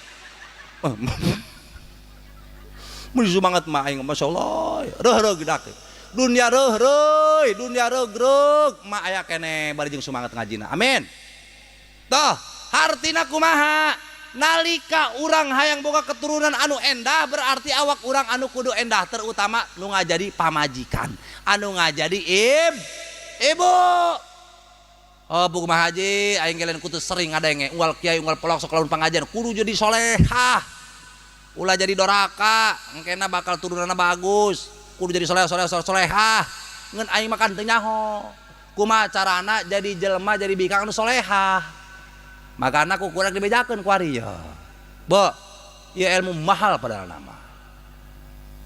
Mun semangat mah aing masyaallah reuh-reuh gedak dunia, reuh-reuh dunia, reug-reug mah aya keneh bari jeung semangat ngajina, amin. Toh hartina kumaha? Nalika urang hayang boga keturunan anu endah, berarti awak urang anu kudu endah, terutama nu ngajadi pamajikan, anu ngajadi ibu. Oh bu, kumaha haji aing gelen kutu sering ngadenge unggal kiai unggal pelok sok lamun pangajian kudu jadi solehah, ulah jadi doraka, engkena bakal turunanna bagus, kudu jadi soleh soleh soleh solehah. Ngan aing makan teu nyaho kumaha carana jadi jelema, jadi bikang anu solehah, makana ku kurang dibejakeun ku ari ya bo. Ieu ilmu mahal padahal nama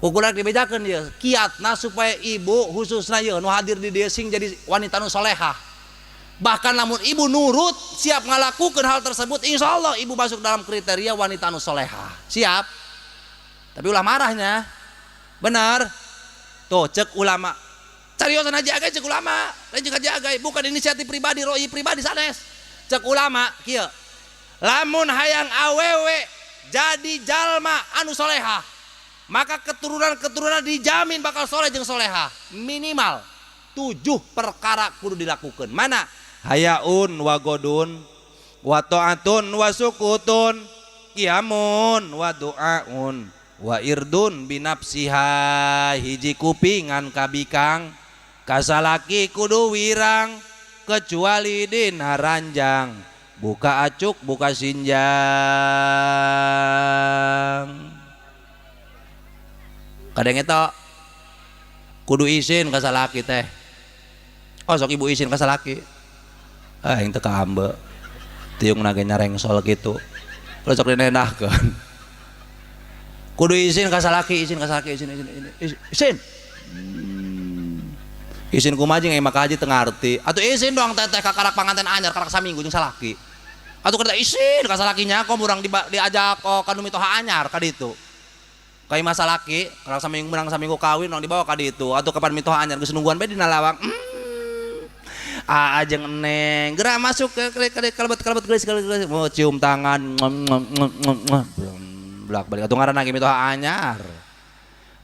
ku kurang dibejakeun ieu kiatna supaya ibu khususna ieu nu hadir di dieu sing jadi wanita nu solehah. Bahkan lamun ibu nurut siap ngalakukan hal tersebut, insya Allah ibu masuk dalam kriteria wanita nu solehah. Siap? Tapi ulah marahnya, benar tuh cek ulama cariosan haji agai, cek ulama lain cek haji agai, bukan inisiatif pribadi, roi pribadi sanes. Cek ulama kieu, lamun hayang awewe jadi jalma anu solehah, maka keturunan-keturunan dijamin bakal soleh jeung solehah, minimal 7 perkara kudu dilakukan. Mana? Hayaun wa godun wa ta'atun wa sukutun qiyamun wa du'aun wa irdun binafsiha. Hiji kupingan kabikang kasalaki kudu wirang kecuali dina ranjang, buka acuk buka sinjang. Kadang eta kudu izin ka salaki teh. Oh sok ibu izin ka salaki, ah yang teu kaambe tiung nage nyarengsol kitu, sok dinendahkeun. Kudu izin ka salaki, izin ka salaki, izin, izin, izin, izin. Izin kumaha jeung maka haji teu ngarti. Atuh izin dong teteh ka karak panganten anyar karak saminggu jeung salaki. Atuh kada izin ka salakinya kom urang diajak oh ka nu mitoha anyar ka ditu. Ka imah salaki karak saminggu menang saminggu kawin urang dibawa ka ditu. Atuh kapan mitoha anyar geus nungguan bae dina lawang. Aa jeung eneng geura masuk ke kalebet kalebet geus geus mau cium tangan, belak balik atuh ngaranna ge mitoha anyar.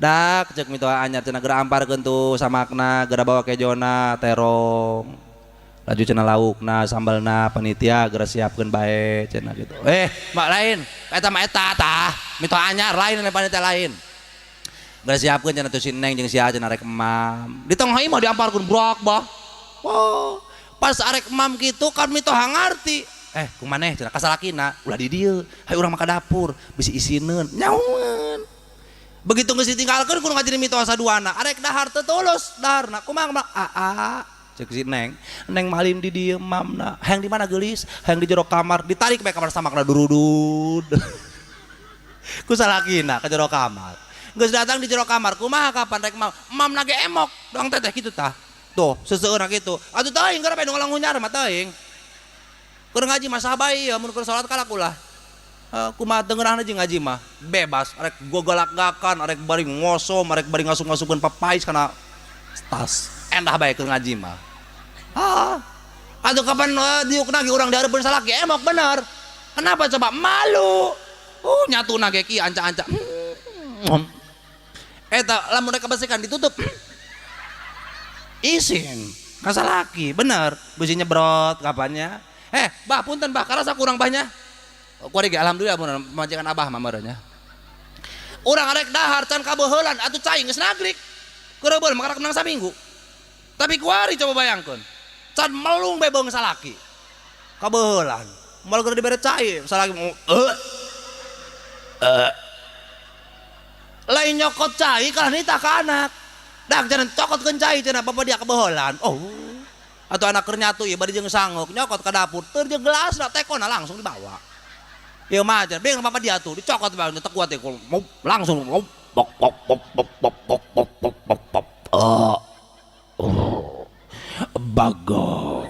Dak cek mitoha anyar cenah geura amparkeun tuh samakna, geura bawa kejona terong. Laju cenah laukna, sambalna, panitia geura siapkeun bae cenah gitu. Mak lain, eta mah eta tah, mitoha anyar lain panitia lain. Geura siapkeun cenah tuh si Neng jeung si A cenah rek emam. Di tengah imah diamparkeun brok bah. Oh, pas arek emam kitu kan mitoha ngarti. Kumaneh cenah kasalakina, ulah di dieu, hayu urang mah ka dapur, bisi isineun, nyaungeun. Begitu geus ditinggalkeun kudu ngajeni mitoha saduana, arek dahar teu tulus daharna, kumaha mah aa. Cek si Neng, Neng malin di dieu mamna, hayang di mana geulis, hayang di jero kamar, ditarik bae kamar samakna durudud. Ku salakina ka jero kamar. Geus datang di jero kamar, kumaha kapan rek mam, mamna ge emok, doang teteh kitu tah. Tuh, seseueurna kitu. Atuh teuing keur bae nu ngalangunyar mah teuing. Keur ngaji mah saha bae ieu mun keur salat kalak ulah. Kumaha teu ngeunahna jeung ngaji mah, bebas, arek gogolak-gakan, arek bari ngosom, arek bari ngasup-ngasupkeun papais kana tas. Endah bae keur ngaji mah. Ah, atuh kapan diukna ge urang dihareupeun salaki emok bener. Kenapa coba malu? Nyatuna ge ki anca-anca. Eta lamun rek kabesekan ditutup. Isin ka salaki bener, bisi nyebrot kapannya. Bah punten bah karasa kurang bahnya. Kuari ge alhamdulillah mun majikan abah mah meureun nya. Urang arek dahar can kabeuheulan atuh cai geus nagrik. Keurebeul mah karak menang saminggu. Tapi kuari coba bayangkeun. Can melung bae beung salaki. Kabeuheulan. Moal keur dibere cai salaki Lain nyokot cai kalah nitah ka anak. Dak jangan cokotkeun cai cenah bapa dia kabeuheulan. Oh. Atau anak keur nyatu ieu bari jeung sangok nyokot ka dapur teu jeung gelasna tekona langsung dibawa. Ieu mah cenah beung bapa dia tuh dicokot bae teu kuat teh langsung bok bok bok bok bok bok bok bok bok bok. Oh. Bagong.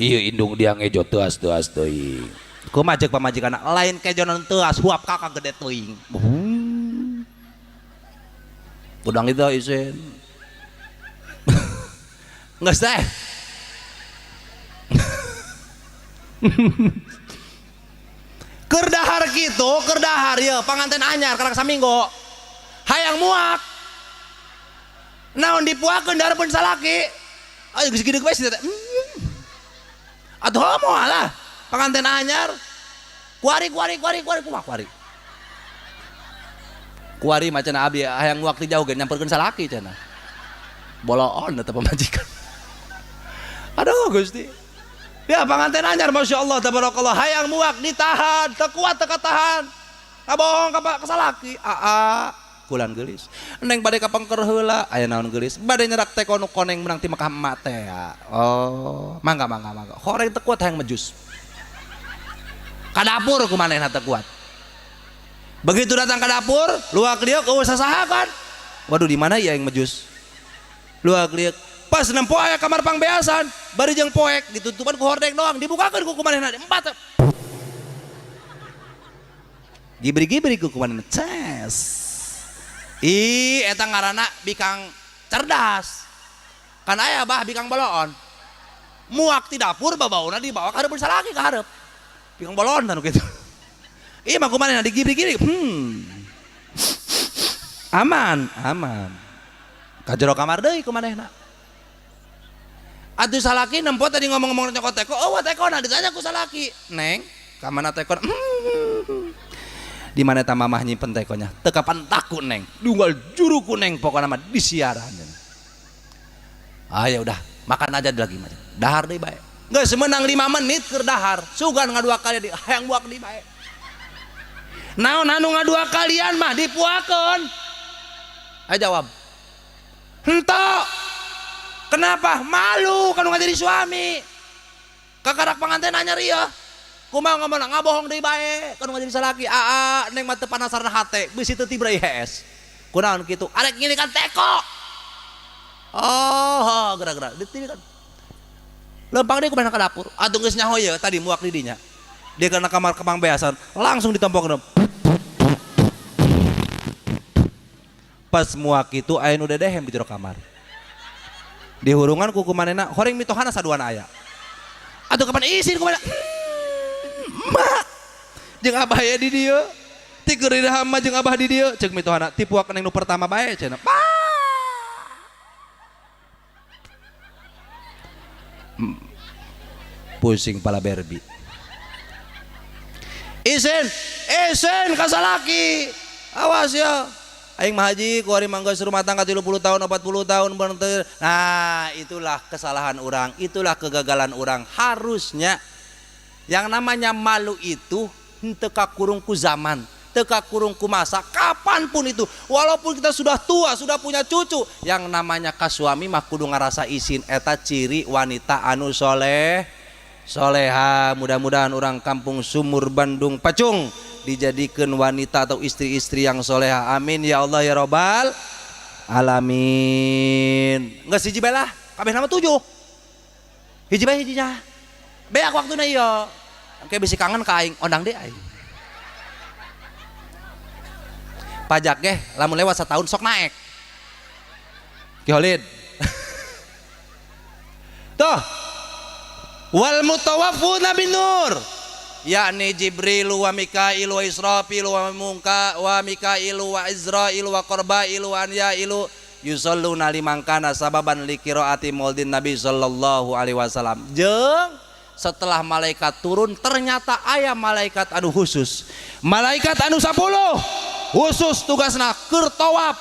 Ieu indung dia ngejo teuas-teuas teuing. Kumaha ceuk pamajikanna lain kejonan teuas huap kakak gede teuing. Udang itu isin. Geus teh. Keur dahar kitu, keur dahar ieu panganten anyar karak saminggu. Hayang muak. Naon dipuakeun dihareupeun salaki. Ayo geus gede bae teh. Atuh moal lah panganten anyar. Kuari kuari kuari kuari kumaha kuari. Kuari mah cenah abdi hayang muak ti jauh ge nyamperkeun salaki cenah. Boloon eta pamajikan. Aduh Gusti. Ya panganten anyar masyaallah tabarakallah hayang muak ditahan, teu kuat teu katahan. Ngabohong ka salaki. Aa kulan geulis. Neng bade ka pengker heula, aya naon geulis. Bade nyerak teko nu koneng menang ti Mekah emak teh. Oh, mangga mangga mangga. Horeng teu kuat hayang mejus. Ka dapur ku manehna teu kuat. Begitu datang ke dapur, luak liuk eueuh sasaha kan. Waduh di mana ya yang mejus? Luak liuk. Pas nempo aya kamar pangbeasan, bari jeung poek ditutupan ku hordeng doang, dibukakeun ku manehna empat. Gibri-gibri ku manehna ces. Ih, eta ngaranna bikang cerdas. Kan aya bah bikang boloon. Muak ti dapur babauna dibawa ka hareupeun salaki ka hareup. Bikang boloon tah nu kitu. Ih mah kumaha digibri-gibri. Aman, aman. Ka jero kamar deui kumanehna. Atuh salaki nempo tadi ngomong-ngomong nyokot teko, oh tekona ditanya ku salaki. Neng, ka mana tekona? Di mana eta mamah nyimpen tekonya? Teu kapan taku neng, dunggal juru ku neng pokona mah disiaran. Ah ya udah, makan aja lagi mah. Dahar deui bae. Geus menang 5 menit keur dahar, sugan ngadua kali di hayang buak deui bae. Naon anu ngadua kalian mah dipuakeun. Ayo jawab. Henteu. Kenapa? Malu kan jadi suami. Kakarak panganten anyar ieu. Kumaha ngomong ngabohong deui bae kan jadi salaki. Aa neng mah teu panasaran hate, bisi teu tibra IHS. Kunaon kitu? Arek ngilikan teko. Oh, geura-geura ditilikan. Lempang deui kumaha ka dapur. Atuh geus nyaho ieu tadi muak di dinya. Dia kana kamar kemang beasan, langsung ditompok. Pas muak itu aya nu dedehem di jero kamar. Di hurungan ku kumanehna horeng mitohana saduana aya. Atuh kapan isin kumanehna? Mak jeung abah aya di dieu. Ti keur hama jeung abah di dieu ceuk mitohana tipuak neng nu pertama bae cenah. Pusing pala berbi. Isin, isin kasalaki. Awas ya. Aing mah haji kuari mangga rumah tangga 30 tahun 40 tahun berhenti. Nah, itulah kesalahan orang, itulah kegagalan orang. Harusnya yang namanya malu itu henteu kakurung ku zaman, teu kakurung ku masa, kapanpun itu. Walaupun kita sudah tua, sudah punya cucu, yang namanya ka suami mah kudu ngarasa isin, eta ciri wanita anu soleh soleha. Mudah-mudahan orang kampung Sumur Bandung Pacung dijadikan wanita atau istri-istri yang soleha. Amin ya Allah ya robbal alamin. Enggak siji bae lah, kabeh nama 7. Hiji bae hijinya. Beak waktuna ieu. Engke bisi kangen ka aing, ondang deui aing. Pajak ge lamun lewat setahun sok naik. Ki Holid. Tuh. Wal mutawaffuna bin nur. Yakni Jibril wa Mikail wa Israfil wa Mungka wa Mikail wa Izrail wa Qarbail wa Anyailu yusalluna liman kana sababan liqiraati maulidin Nabi sallallahu alaihi wasallam. Jeung setelah malaikat turun ternyata aya malaikat anu khusus. Malaikat anu 10 khusus tugasna keur tawaf,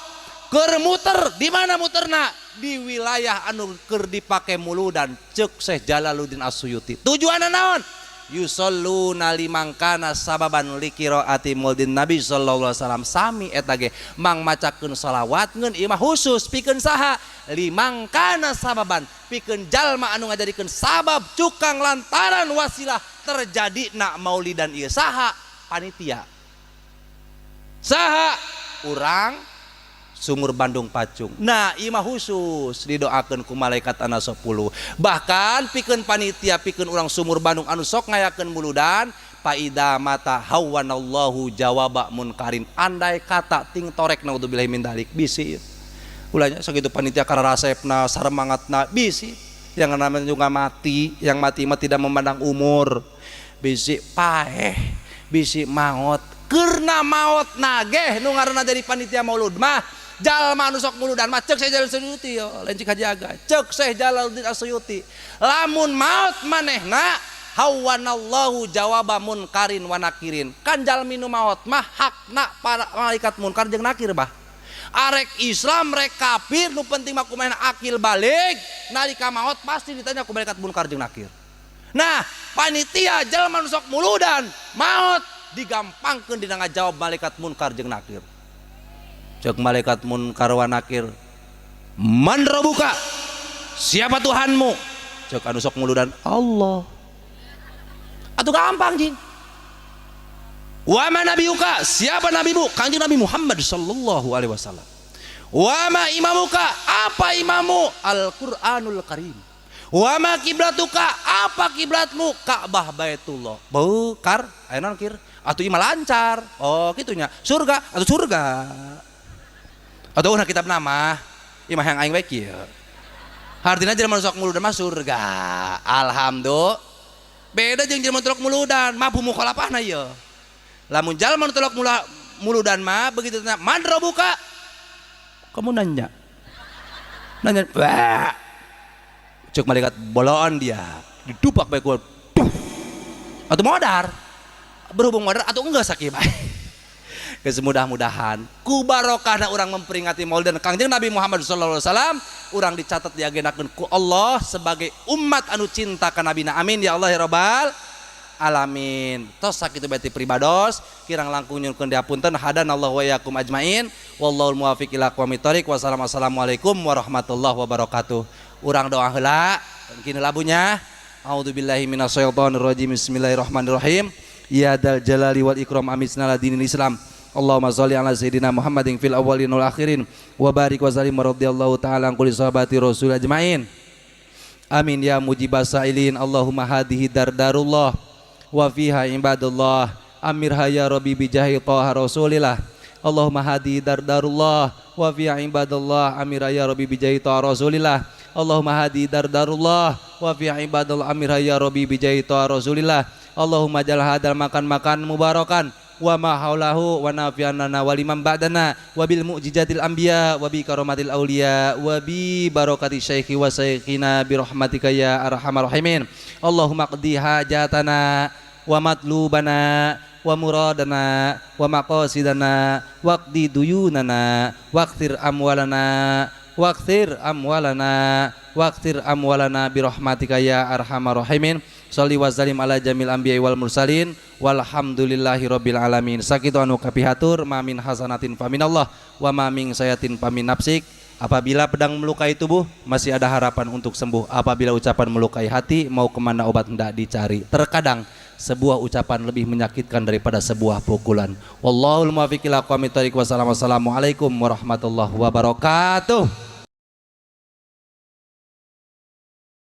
keur muter. Di mana muterna? Di wilayah anu keur dipake muludan ceuk Syekh Jalaluddin As-Suyuti. Tujuanna naon? Yusalluna liman kana sababan liqiraati maulidin Nabi sallallahu alaihi wasallam. Sami eta ge mang macakeun salawat ngeun ieu mah khusus pikeun saha? Liman kana sababan, pikeun jalma anu ngajadikeun sabab cukang lantaran wasilah terjadi na maulidan ieu. Saha? Panitia. Saha? Urang Sumur Bandung Pacung. Nah, ieu mah khusus didoakeun ku malaikat ana 10. Bahkan pikeun panitia, pikeun urang Sumur Bandung anu sok ngayakeun muludan, paida mata hawanallahu jawaba munkarin. Andai kata ting torek naudzubillahi min dalik bisi. Ulahnya sakitu panitia kararasepna, saremangatna bisi. Yang namanya juga mati, yang mati mah tidak memandang umur. Bisi paeh, bisi maot. Keurna maot nageh nu ngaranna jadi panitia maulud mah jalma anu sok muludan mah ceuk Syekh Jalaluddin As-Suyuti yo, lain cik Haji Aga. Ceuk Syekh Jalaluddin As-Suyuti. Lamun maot manehna hawanallahu jawaba munkarin wa nakirin. Kan jalmi nu maot mah hakna para malaikat munkar jeung nakir bah. Arek Islam rek kafir nu penting mah kumaha akil balik nalika maot pasti ditanya ku malaikat munkar jeung nakir. Nah, panitia jalma nu sok muludan maot digampangkeun dina ngajawab malaikat munkar jeung nakir. Cek malaikat munkar wa nakir, man rabbuka, siapa Tuhanmu? Cek anu sok muludan, Allah. Atuh gampang jing. Wa ma nabiyuka, siapa nabimu? Kanjeng Nabi Muhammad sallallahu alaihi wasallam. Wa ma imamuka, apa imamu? Al-Qur'anul Karim. Wa ma kiblatuka, apa kiblatmu? Ka'bah Baitullah. Bekar, aya naon kir? Atuh imah lancar. Oh, kitunya. Surga, atuh surga. Atau ulah kitab nama, imah yang aing bae kieu. Artinya jelema nu sok muludan mah surga. Alhamdulillah. Beda jeung jelema nu tolok muludan, mah mukhalafahna ieu. Lamun jalma nu tolok muludan mah begitu tanya, man rabbuka? Kamu nanya. Nanya, wah. Cek malaikat boloan dia, didupak bae ku. Atau modar. Berhubung modar atau enggak sakit bae. Kesemudah-mudahan ku barokahna urang memperingati Maulid dan Kangjeng Nabi Muhammad sallallahu alaihi wasallam, urang dicatat diagendakeun ku Allah sebagai umat anu cinta ka nabina. Amin ya Allah ya rabbal alamin. Tos sakitu bae ti pribados, kirang langkung nyuhunkeun dihapunten. Hadanallahu wa iyyakum ajmain. Wallahul muwaffiq ila aqwamit thoriq. Wassalamualaikum warahmatullahi wabarakatuh. Urang doa heula, kini labunya. A'udzubillahi minasyaitonirrajim. Bismillahirrahmanirrahim. Ya dal jalali wal ikram amisna la dinil Islam. Allahumma sholli ala sayyidina Muhammadin fil awwalin wal akhirin wa barik wa sallim wa radhiyallahu ta'ala an kulli sahabati rasul ajmain. Amin ya mujibas sailin. Allahumma hadhihi dardarullah wa fiha ibadullah. Amirha ya rabbi bijahi taha rasulillah. Allahumma hadhihi dardarullah wa fiha ibadullah. Amirha ya rabbi bijahi taha rasulillah. Allahumma hadhihi dardarullah wa fiha ibadullah. Amirha ya rabbi bijahi taha rasulillah. Allahumma jal hadal makan-makan mubarakan wa ma haulahu wa nafi'an lana wa liman ba'dana wa bil mu'jizatil anbiya wa bi karomatil auliya wa bi barakati syaikhi wa syaikhina bi rahmatika ya arhamar rahimin. Allahumma qdi hajatana wa matlubana wa muradana wa maqasidana waqdi duyunana waqtir amwalana waqtir amwalana waqtir amwalana bi rahmatika ya arhamar rahimin. Sholli wa sallim ala jamil anbiya'i wal mursalin walhamdulillahi rabbil alamin. Sakitu anu kapihatur, ma min hasanatin faminallah wa ma min sayatin famin nafsik. Apabila pedang melukai tubuh, masih ada harapan untuk sembuh. Apabila ucapan melukai hati, mau kemana obat hendak dicari. Terkadang sebuah ucapan lebih menyakitkan daripada sebuah pukulan. Wallahul muwaffiq ila aqwamit thoriq. Wassalamualaikum warahmatullahi wabarakatuh.